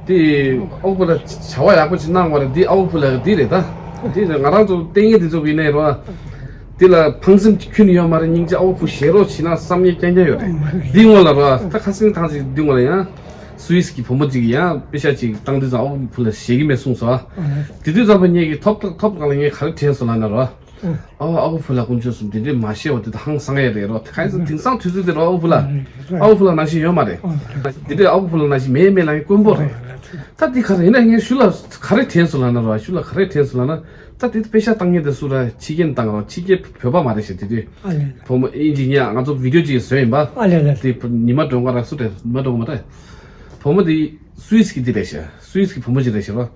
དེ་ཨ་ཁུ་ཕུ་ལ་བྱ་བ་ཡག་པོ་ཅིག་གནང་བ་རེད། དེ་ཨ་ཁུ་ཕུ་ལ་དེ་རེད་ད། དེ་ང་རང་ཚོ་ལྟས་ངན་དེ་ཚོ་གི་ནས་ར། དེ་ལ་ཕངས་སེམས་ཁྱོན་ནས་ཡོད་མ་རེད། སྙིང་རྗེ་ཨ་ཁུ་ཕུ་ཞེ་རོགས་བྱེད་ན་བསམ་ཡས་རྐྱང་རྐྱང་ཡོད་རེད། འདི་སྔོན་ལ་ར་ད་ཁ་སང་ཐང་ཅིག་འདི་སྔོན་ལ་ཡང་། སུད་སི་གི་བུ་མོ་གཅིག་གིས་ཡང་པེ་ཤ་གཅིག་བཏང་དུས་ཙང་ཨ་ཁུ་ཕུ་ལ་བཞེས་ཀྱི་མེད་གསུངས་སོང་ཨ། དེ་དུས་ཙམ་པ་ངེད་ཀྱིས་ཐོབ་ཐོབ་སྒང་ལ་ངས་ག་རེ་དྲན་སོང་ལབ་ན་རོ། ཨ་ཨ་ཁུ་ཕུ་ལ་དཀོན་མཆོག་གསུམ་དེ་འདྲའི་མ་བཞེས་པ་དེ་ད་ཧང་སང་ཡས་རེད་རོ། དེ་ག་ཡིན་ཟེར་དེང་སང་དུས་ཚོད་དེ་རོ་ཨ་ཁུ་ཕུ་ལ། ཨ་ཁུ་ཕུ་ལ་ནང་བཞིན་ཡོད་མ་རེད། དེ་འདྲའི་ཨ་ཁུ་ཕུ་ལ་ནང་བཞིན་མེད་མེད་ལ་ངས་དཀོན་པོ་རེད། ད་དེ་ག་རེ་ཡིན་ན་ངས་ཞུ་ལ་ག་རེ་དྲན་སོང་ལབ་ན་རོ། ཞུ་ལ་ག་རེ་དྲན་སོང་ལབ་ན། ད་དེ་པེ་ཤ་བཏང་མཁན་དེ་སུ་ར་ཕྱི་རྒྱལ་བཏང་རོ། ཕྱི་རྒྱལ་བོད་པ་མ་རེད་ཤག་དེ་དུས། ཨ་ལེ་ལེ། བུ་མོ་ཨིན་ཇི་ཉི་ཡ་ང་ཚོ་བི་ཌིའོ་གཅིག་བཟོས་ཡིན་པ། ཨ་ལེ་ལེ། དེ་ཉི་མ་སྒྲོན་དཀར་ར་སུ་རེད། ཉི་མ་སྒྲོན་དཀར་མ་རེད། བུ་མོ་དེ་སུད་སི་གི་དེ་རེད་ཤག་སུད་སི་གི་བུ་མོ་ཅིག་རེད་ཤག་རོ།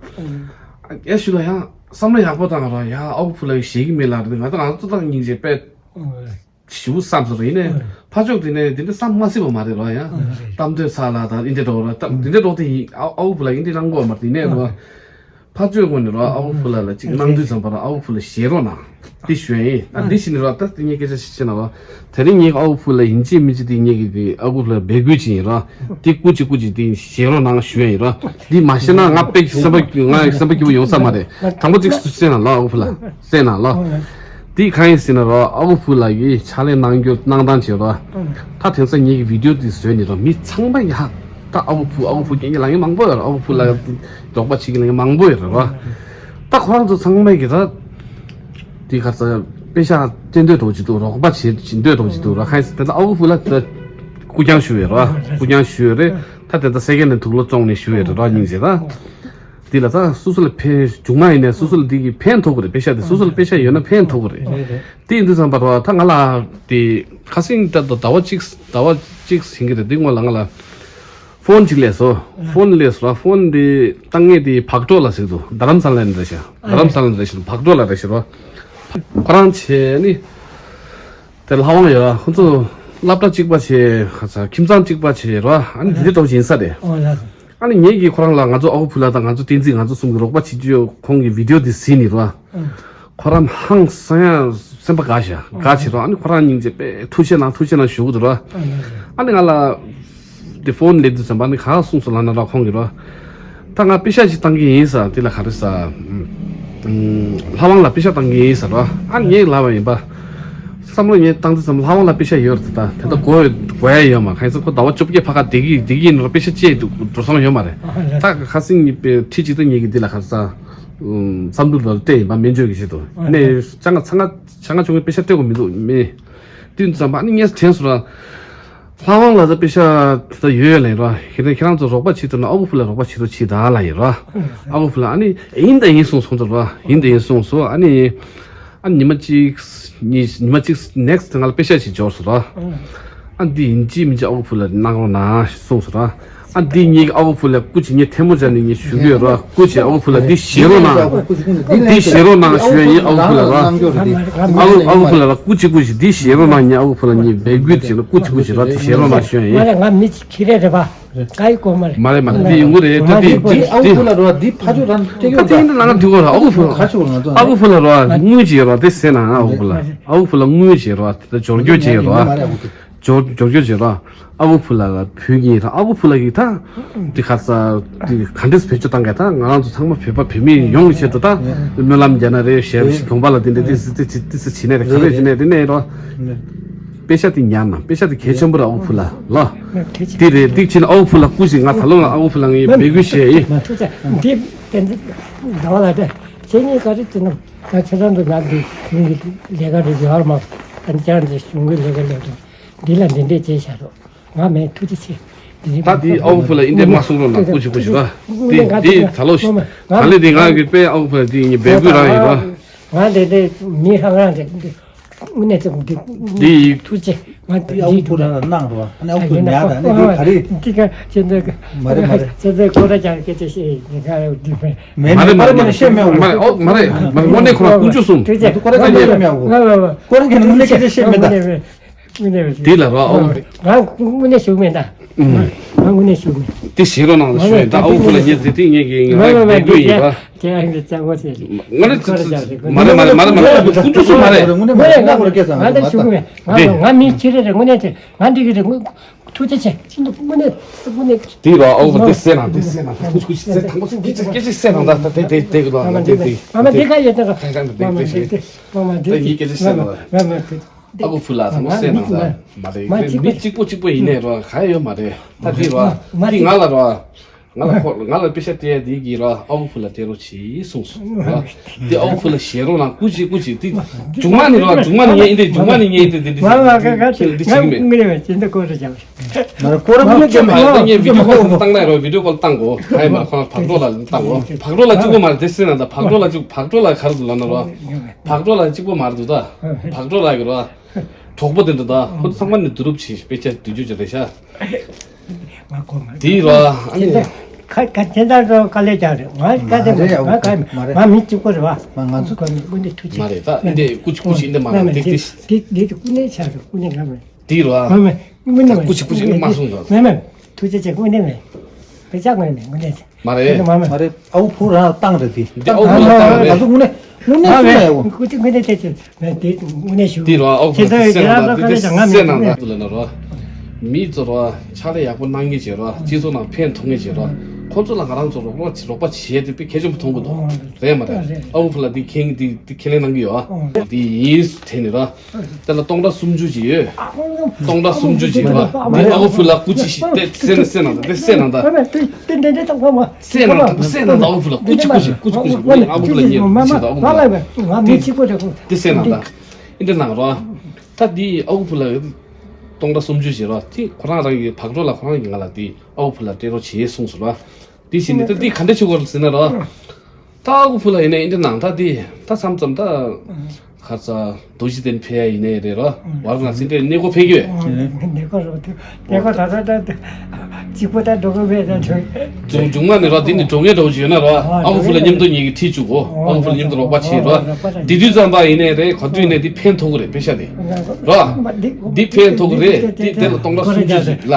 ཨ་ལེ་ལེ། ཨེ་ཞུ་ལ་ཡང་བསམ་བློ་ཡག་པོ་བཏང་རོ། ཡ་ཨ་ཁུ་ཕུ་ལ་ཡི་ཞེ་གི་མེད་ལ་རེད། ང་ད་ང་ཚོ་ད་སྙིང་རྗེ་དཔེ་ཨ་ལེ། ཞུ་བསམ་སོང་རེད། ཡིན་ནའི་ཨ་ལེ། ཕར་ཕྱོགས་དེ་ནས་དེ་འདྲ་བསམ་མ་སྲིད་པ་མ་རེད་རོ། ཡ་ཨ་ལེ། གཏམ་འདོད་ཚ་ལ་ད་ཨིན་དེ་འགྲོ་ར་ད་ཨ་དེ་འདྲ་འགྲོ་དེ་ཡིན། ཨ་ཨ་ཁུ་ཕུ་ལ་ཡིན་དེ་གནང་དགོས་མ་རེད། ཡིན་ནའི་རོ། ཨ་ལེ། ཕར་ཕྱོགས་ངོས་ནས་རོ་ཨ་ཁུ་ཕུ་ལ་ལ་ཅིག་གནང་དུས་ཙམ་པ་ར་ཨ་ཁུ་ཕུ་ལ་བཞེས་རོགས་གནང་། དེ་ཞུ་ཡ་ཡིན། ཨ་འདི་ཞིག་ནི་རོ་ད་དེ་ངས་སྐད་ཆ་ཞིག་བཤད་ན་རོ། དེ་རིང་ངས་ཨ་ཁུ་ཕུ་ལ་ཡིན་གཅིག་མིན་གཅིག་དེ་ངས་ཀྱི་དེ་ཨ་ཁུ་ཕུ་ལ་འབོད་སྐུལ་བྱེད་ཡིན་རོ། དེ་སྐུ་མཁྱེན་སྐུ་མཁྱེན་དེ་བཞེས་རོགས་གནང་ཞུ་ཡ་ཡིན་རོ། འདི་མ་བཞེས་ན་ང་དཔེ་སེམས་པ་ང་སེམས་པ་སྐྱིད་པོ་ཡོང་ས་མ་རེད། དང་པོ་གཅིག་གསན་ན་ལོ་ཨ་ཁུ་ཕུ་ལ་གསན་ན་ལོ། འདི་གང་ཡིན་ཟེར་ན་རོ་ཨ་ཁུ་ཕུ་ལ་གི་ཕྱག་ལས་གནང་རྒྱུ་གནང་སྟངས་བྱེད་རོ། ད་དེང་སང་ངེད་ཀྱི་བི་ཌིའོ་འདི་བཟོས་ནི་རོ་མི་ཚང་མ་ཡ། ད་ཨ་ཁུ་ཕུ་ཨ་ཁུ་ཕུ་རྒྱན་གྱི་ལང་ཡ་མང་པོ་ཡོད་རེད། ཨ་ཁུ་ཕུ་ལ་རོགས་པ་བྱེད་ཀྱི་ལང་ཡ་མང་པོ་ཡོད་རེད་རོ། ད་ཁོ་རང་ཚོ་ཚང་མས་ཀྱི་ད་དེ་ག་ཚ་པེ་ཤ་སྤྲད་འདོད་དོ་ཅི་འདུག་རོགས་པ་བྱེད་ཀྱི་འདོད་དོ་ཅི་འདུག་ར། ཁ་ཡིན་ད་ཨ་ཁུ་ཕུ་ལ་ད་སྐུ་རྐྱང་ཞུ་ཡོད་རོ། སྐུ་རྐྱང་ཞུ་ཡོད་རེད། ད་དེ་ད་སེ་ཀེན་ནས་དུག་ལོག་བཙོང་ནས་ཞུ་ཡོད་རེད་རོ། སྙིང་རྗེ་ད། དེ་ལ་ད་སོ་སོ་ལ་ཕན་བྱུང་མ་ཡིན་ནས་སོ་སོ་ལ་དེ་གི་ཕན་ཐོགས་གི་རེད། པེ་ཤ་དེ་སོ་སོ་ལ་པེ་ཤ་ཡོད་ན་ཕན་ཐོགས་གི་རེད། དེ་ཡིན་དུས་ཙམ་པ་རོ་ད་ང་ལ་དེ་ཁ་སང་ད་ད་ཟླ་བ་གཅིག་ཟླ་བ་གཅིག་ཟིན་གི་རེད། དེ་སྔོན་ལ་ང་ལ་ཕོན་གཅིག་སླེབས་སོང་། ཕོན་སླེབས་སོང་ར། ཕོན་དེ་བཏང་མཁན་དེ་བག་གྲོ་ལགས་ཟེར་འདུག་རྡ་རམ་ས་ལ་ནས་རེད་ཤག་རྡ་རམ་ས་ལ་ནས་རེད་ཤག་བག་གྲོ་ལགས་རེད་ཤག་རོ། ཁོ་རང་བྱས་ནི་དེ་ལྷ་དབང་ཡོད་ར། ཁོ་ཚོ་སློབ་གྲྭ་གཅིག་པ་བྱས། ཁ་ཚ་ཁྱིམ་ཚང་གཅིག་པ་བྱས་ར། ཨ་ནི་དེ་འདྲ་འདྲ་བོ་ཡིན་ས་རེད། ཨ་ནི་ངེད་ཀྱིས་ཁོ་རང་ལ་ང་ཚོ་ཨ་ཁུ་ཕུ་ལ་དང་ང་ཚོ་བསྟན་འཛིན་ང་ཚོ་གསུམ་གྱི་རོགས་པ་བྱེད་རྒྱུ་ཁོང་གི་བི་ཌིའོ་དེ་གཟིགས་ནི་ར། ཁོ་རང་ཧང་སང་ཡ་སེམས་པ་དགའ་ཤག་དགའ་བྱེད་རོགས། ཨ་ནི་ཁོ་རང་སྙིང་རྗེ་དཔེ་ཐུགས་རྗེ་གནང་ཐུགས་རྗེ་གནང་ཞུ་གི་འདུག་ར། ཨ་ནི་ང་ལ་དེ་ཕོན་སླེབས་དུས་ཙམ་པ་ཨ་ནི་ག་གསུངས་སོང་ལབ་ན་ར་ཁོང་གིས་ར། ད་ང་པེ་ཤ་ཅིག་བཏང་གི་ཡིན་ཟེར། དེ་ལ་ག་རེ་ཟེར། ལྷ་དབང་ལ་པེ་ཤ་བཏང་གི་ཡིན་ཟེར་ར། ཨ་ནི་ངས་ལབ་པ་ཡིན་པ། བསམ་བློ་ངས་བཏང་དུས་ཙམ་ལྷ་དབང་ལ་པེ་ཤ་ཡོད་རེད། ད་དེ་ད་དགོས་དགོས་ཡ་ཡོད་མ། གང་ཡིན་ཟེར་ཁོ་ཟླ་བ་བཅོ་བརྒྱད་ཕ་ག་བསྡད་ཀྱི་བསྡད་ཀྱི་ཡིན་ར། པེ་ཤ་ཅིག་འགྲོ་སོང་ཡོད་མ་རེད། ད་ཁ་སང་ངས་པེ་ཁྲི་གཅིག་ད་ངེད་ཀྱི་འདི་ལ་ག་རེ་ཟེར། བསམ་ཚུལ་ལ་སྤྲད་ཡིན་པ། སྨན་བཅོས་ཀྱི་ཆེད་དུ་ནས་ཆ་ང་ཆ་ང་ཆ་ང་ཆུང་ངས་པེ་ཤ་སྤྲད་དགོས་མི་འདུག་མི་དུས་ཙམ་པ་ཨ་ནི་ངས་དྲན་སོང་ར། ལྷ་དབང་ལ་ད་པེ་ཤ་ད་ཡོད་ཡོད་ལ་ཡིན་ར། ཁྱེད་རང་ཁྱེད་རང་ཚོ་རོགས་པ་བྱེད་ཐུབ་ན་ཨ་ཁུ་ཕུ་ལ་རོགས་པ་བྱེད་རོགས་བྱེད་ད་ལ་ཡིན་ར། ཨ་ཁུ་ཕུ་ལ་ཨ་ནི་ཡིན་ད་ཡིན་གསུངས་སོང་ཚོ་ར། ཡིན་ད་ཡིན་གསུངས་སོང་། ཨ་ནི་ཨ་ཉི་མ་གཅིག་གཉིས་ཉི་མ་གཅིག་ནེག་སི་ང་ལ་པེ་ཤ་ཞིག་འབྱོར་སོང་ར། ཨ་འདི་ཡིན་གཅིག་མིན་གཅིག་ཨ་ཁུ་ཕུ་ལ་གནང་རོགས་གནང་གསུངས་སོང་ར། ཨ་འདི་ངེད་ཀྱི་ཨ་ཁུ་ཕུ་ལ་སྐུ་མཁྱེན། ངས་ཐལ་མོ་སྦྱར་ནས་ངས་ཞུ་གི་ཡོད་ར། སྐུ་མཁྱེན་ཨ་ཁུ་ཕུ་ལ་འདི་བཞེས་རོགས་གནང་། འདི་བཞེས་རོགས་གནང་ཞུ་ཡ་ཡིན། ཨ་ཁུ་ཕུ་ལ་ར། ཨ་ཁུ་ཨ་ཁུ་ཕུ་ལ་ར། སྐུ་མཁྱེན་སྐུ་མཁྱེན་འདི་བཞེས་རོགས་གནང་། ངས་ཨ་ཁུ་ཕུ་ལ་ངས་འབོད་སྐུལ་བྱས་ན། སྐུ་མཁྱེན་སྐུ་མཁྱེན་ར། འདི་བཞེས་རོགས་གནང་ཞུ་ཡ་ཡིན། ང་ལ་ང་མི་ཁྱི་རེད་རེད་པ། ཀའི་གོ་མ་རེད། མ་རེད་མ་རེད། འདི་ཡོང་གི་རེད། ད་འདི་འདི་འདི་ཨ་ཁུ་ཕུ་ལ་ར། འདི་ཕ་ཆོས་རང་སྤྲད་ད་ཡོད་འདི་ད། ཡིན་ན་ང་འདི་གོ་ར། ཨ་ཁུ་ཕུ་ལ་ཁ་ཆོས་རང་ཚོ་ཨ་ཁུ་ཕུ་ལ་ར། དངུལ་བྱས་ར། དེ་ཟེར་ན་ཨ་ཁུ་ཕུ་ལ་ཨ་ཁུ་ཕུ་ལ་དངུལ་བྱས་ར། དེ་ད་འབྱོར་སྐྱོར་བྱས་ར། འབྱོར་འབྱོར་སྐྱོར་བྱས་ར། ཨ་ཁུ་ཕུ་ལ་ལ་བུ་གཉིས་ར། ཨ་ཁུ་ཕུ་ལ་གིས་ད་འདི་ཁ་ས་འདི་ག་འདྲས་བེད་སྤྱོད་བཏང་གས། ད་ང་རང་ཚོ་ཚང་མ་བོད་པ་བོད་མི་ཡོངས་ཀྱི་ཆེད་དུ་ད་སྨོན་ལམ་རྒྱག་ན་རེད། ཞལ་གྱོང་པ་ལ་དེ་འདྲས་དེ་སི་དེ་སི་དེ་སི་བྱེད་ནས་རེད། ག་རེ་བྱེད་ནས་དེ་ནས་རོ། དཔེ་ཤ་དེ་ཉར་ན་དཔེ་ཤ་དེ་གལ་ཆེན་པོ་རེད། ཨ་ཁུ་ཕུ་ལ་ལ་དེ་རེད། འདི་ཕྱིན་ཨ་ཁུ་ཕུ་ལ་སྐུ་ཞིག་ང་ད་ལོ་ང་ཨ་ཁུ་ཕུ་ལ་ངའི་འབོད་སྐུལ་བྱས་ཡིན། ཐུགས་རྗེ་ཆེ། འདི་དེ་འདི་ཟླ་བ་ལ་དེ་ཁྱེད་གཉིས་ག་རེ་བྱེད་ན། ང་ཁྱེད་རང་ཚོ་ང་འདི་ལས་ཀ་རེ་ཡོད་མ། ཨ་ནི་ཅང་འདི་གཞུང་གི་ལས་ཀ་ལས་དང་འདི་ལ་འདི་འདྲས་བྱས་བཞག་རོགས། ང་མེད། ཐུགས་རྗེ་ཆེ། ད་འདི་ཨ་ཁུ་ཕུ་ལ་ཨིན་འདྲས་མ་གསུང་རོགས་གནང་། སྐུ་མཁྱེན་སྐུ་མཁྱེན་ར། འདི་འདི་ད་ལོ་ད་ལས་འདི་ང་གི་དཔེ་ཨ་ཁུ་ཕུ་ལ་འདི་ངའི་འབོད་སྐུལ་རང་ཡིན་ར། ང་འདི་འདི་མི་ཧང་རང་རེད། འདི་དངོས་གནས་ཚོ་འདི་འདི་ཐུགས་རྗེ་ཆེ། ང་འདི་ཨ་ཁུ་ཕུ་ལ་གནང་རོགས། ཨ་ནི་ཨ་ཁུ་ཕུ་ལ་ཉར་ད། ཨ་ནི་འདི་ག་རེ་འདི་ག་ཁྱེད་འདི་མ་རེད་མ་རེད། ཁྱེད་འདི་ཁོ་ར་ཅང་སྐད་ཆ་བཤད་ཡིན་ག་འདི་མེད། མ་རེད་མ་རེད་མ་རེད། བཤད་མེད། མ་རེད་ཨོ་མ་རེད་མ་རེད། དངོས་གནས་ཁོ་རང་དཀོན་མཆོག་གསུམ། ཐུགས་རྗེ་ཆེ། ཁོ་ར་ཁྱེད་འདི་བཤད་མེད། ཁོ་ར་ཁྱེད་དངོས་གནས་སྐད་ཆ་བཤད་མེད་ད། དངོས་གནས་རེད། དེ་ལ་རོགས་ཨོ། ང་དངོས་གནས་ཞུགས་མེད་ད། ང་དངོས་གནས་ཞུགས་མེད། དེ་བཞེས་རོགས་གནང་ཞུ་ཡིན་ད། ཨ་ཁུ་ཕུ་ལ་ཉེ་དེ་དེ་ངེད་ཀྱི་ང་ལ་འབོད་སྐུལ་ཡིན་ད། ཁྱེད་རང་གི་རྩ་བ་ཟེར། ང་ལ་མ་རེད་མ་རེད་མ་རེད་མ་རེད། ཁོང་ཚོ་སུ་མ་རེད། དངོས་གནས་ང་ང་ལ་སྐད་ཆ་ང་ད་ཞུ་གི་མེད། ང་ང་མི་ཁྱི་རེད་རེད། དངོས་གནས་དེ་ང་འགྲིག་གི་རེད། ཐུགས་རྗེ་ཆེ། དངོས་གནས་དངོས་གནས། དེ་རོགས་ཨ་ཁུ་ཕུ་ལ་དེ་སེ་ན་དེ་སེ་ན་ད་ཁོང་ཚོ་སྐད་ཆ་སེ་ན་ད་ད་དེ་དེ་དེ་གི་ལ་ང་དེ་དེ་མ་མ་དེ་ག་ཡོད་ད། ཁ་ཁ་དེ་དེ་དེ་དེ་མ་མ་ད་དེ་ངའི་སྐད་ཆ་སེ་ན་ད། ཨ་ཁུ་ཕུ་ལ་ཚང་མ་སེ་ན་ད། མ་རེད། མི་གཅིག་པོ་གཅིག་པོ་ཡིན་ནས་རོགས་ག་ཡོད་མ་རེད། ད་དེ་རོགས་དེ་ང་ལ་རོགས། ང་ལ་ཁོ་ང་ལ་པེ་ཤ་སྟེར་ཡ་དེ་གི་རོགས་ཨ་ཁུ་ཕུ་ལ་སྟེར་རོགས་བྱེད་གསུངས་སོང་རོགས། དེ་ཨ་ཁུ་ཕུ་ལ་བཞེས་རོགས་གནང་། སྐུ་མཁྱེན་སྐུ་མཁྱེན། དེ་མཇུག་མ་ནི་རོགས་མཇུག་མ་ནི་ངས་འདི་མཇུག་མ་ནི་ངས་འདི་འདི་འདི་བྱེད་ཀྱི་མེད། ངས་འདི་བྱེད་ཀྱི་མེད། ང་ངས་བི་ཌིའོ་ཀོལ་བཏང་ན་རོགས། བི་ཌིའོ་ཀོལ་བཏང་གོ། ཨ་ཡེ་མ་ཁོ་བག་གྲོ་ལ་བཏང་གོ། བག་གྲོ་ལ་གཅིག་པོ་མ་རེད། དེ་སེ་ན་ད་བག་གྲོ་ལ་གཅིག་བག་གྲོ་ལ་ག་རེ་འདུག་ལབ་ན་རོགས། བག་གྲོ་ལ་གཅིག་པོ་མ་རེད་འདུག་ད། བག་གྲོ་ལ་གི་རོགས། གྲོགས་པོ་དེ་འདྲ་ད་ཁོ་ཚོ་ཚང་མ་ནི་བསྡུ་རུབ་བྱས་དཔེ་ཆ་བསྡུ་རྒྱུ་ཅིག་རེད་ཤག་ང་གོ་མ་དེའི་རོ་ཨ་ནི། ཁ་ཁ་ཁྱེད་རང་ཚོ་དཀའ་ལས་རྒྱག་རེད། ང་དཀའ་ལས་མ་རེད། ང་ག་མ་རེད། ང་མི་གཅིག་པོ་རེད་བ། ང་ང་ཚོ་ཁོ་ནི་དངོས་གནས་ཐུགས་རྗེ་མ་རེད་ད། འདི་ཀུ་ཅི་ཀུ་ཅི་འདི་མ་མ་རེད། འདི་འདི་འདི་འདི་ཀུ་ནས་ཆགས་རེད། ཀུ་ནས་ང་མ་རེད། དེའི་རོ་ཨ། མ་མ་དངོས་གནས་མ་རེད། ཀུ་ཅི་ཀུ་ཅི་འདི་མ་གསུངས་ད། མ་མ་ཐུགས་རྗེ་ཆེ། དངོས་གནས་མ་རེད། དཔེ་ཆ་དངོས་གནས་མ་རེད། དངོས་གནས་མ་རེད། མ་རེད། ཨ་ཁུ་ཕུ་རང་བཏང་རེད་དེ། འདི་ཨ་ཁུ་ཕུ་རང་བཏང་རེད། ང་ཚོ་དངོས་གནས་དངོས་གནས་སུ་ལ་ཡོད། ཀུ་ཅི་དངོས་གནས་དེ་ཚོ་དེ་དངོས་གནས་ཞུ། འདི་རོ་ཨ་ཁུ་ཕུ་རང་དེ་སེ་ན་ད། དེ་དེ་སེ་ན་ད་དུ་ལ་ན་རོ། མི་ཚོ་རོ་ཕྱག་ལས་ཡག་པོ་གནང་གི་བྱེད་རོ། སྤྱི་ཚོགས་ནང་ཕན་ཐོགས་ངེས་བྱེད་རོ། ཁོ་ཚོ་ལ་ང་རང་ཚོ་རོགས་རོགས་བྱེད་རོགས་པ་བྱེད་དེ་དཔེ་གལ་ཆེན་པོ་མཐོང་གི་འདུག་རེད་མ་རེད། ཨ་ཁུ་ཕུ་ལ་འདི་མཁྱེན་འདི་འདི་ཁས་ལེན་གནང་གི་ཡོད་ཨ། འདི་ཡིན་དྲན་ནི་རོ། དེ་ལ་སྟོང་ཕྲག་སུམ་ཅུ་ཅིག་ཡོད། སྟོང་ཕྲག་སུམ་ཅུ་ཅིག་ཡོད་པ། དེ་ཨ་ཁུ་ཕུ་ལ་སྐུ་ཅི་ཞིག་དེ་སེ་ན་སེ་ན་ད། དེ་སེ་ན་ད། སེ་ན་ད། སེ་ན་ད། ཨ་ཁུ་ཕུ་ལ་སྐུ་ཅི་སྐུ་ཅི་སྐུ་ཅི་ཨ་ཁུ་ཕུ་ལ་ཉེ་རུ་ཅི་ད། ཨ་ཁུ་ཕུ་ལ་དེ་སེ་ན་ད། ཨིན་དེ་ནང་རོ། ད་དེ་ཨ་ཁུ་ཕུ་ལ་སྟོང་ཕྲག་སུམ་ཅུ་ཅིག་རོ། དེ་ཁོ་རང་རང་གི་བག་གྲོ་ལ་ཁོ་རང་གི་ང་ལ་དེ་ཨ་ཁུ་ཕུ་ལ་སྤྲད་རོགས་བྱེད་གསུངས་སོང་རོ། དེ་བཞིན་ནི་ད་འདི་ག་འདྲ་བྱེད་དགོས་རེད་ཟེར་ན་རོ། ད་ཨ་ཁུ་ཕུ་ལ་ཡིན་ན་ཨིན་དྲ་ནང་ད་འདི་ད་མཚམས་མཚམས་ད་ཁ་ཚ་རྡོ་རྗེ་གདན་ཕེབས་ཡ་ཡིན་ནའི་རེད་རོ། ཝར་ང་ཚིག་འདྲའི་གནས་སྐོར་ཕེབས་ཀྱི་ཡོད། གནས་སྐོར་རོ། གནས་སྐོར་ད་ད་ད་གཅིག་པོ་ད་འགྲོ་གི་མེད་ད། མཇུག་མཇུག་མ་ནས་རོ། འདི་ནི་འགྲོ་ངེས་འགྲོ་གི་ཡོད་ན་རོ། ཨ་ཁུ་ཕུ་ལ་མཉམ་དུ་ཉིད་ཀྱི་ཁྲིད་བཅུག་གོ། ཨ་ཁུ་ཕུ་ལ་མཉམ་དུ་རོགས་པ་བྱེད་རོ། དེ་དུས་ཙམ་པ་ཡིན་ནའི་རེད། ག་དུས་ཡིན་ནའི་འདི་ཕན་ཐོགས་གི་རེད། དཔེ་ཤ་དེ་རོ། འདི་ཕན་ཐོགས་གི་རེད། འདི་དེ་ལ་སྟོང་ཕྲག་སུམ་ཅུ་ཞིག་ལ་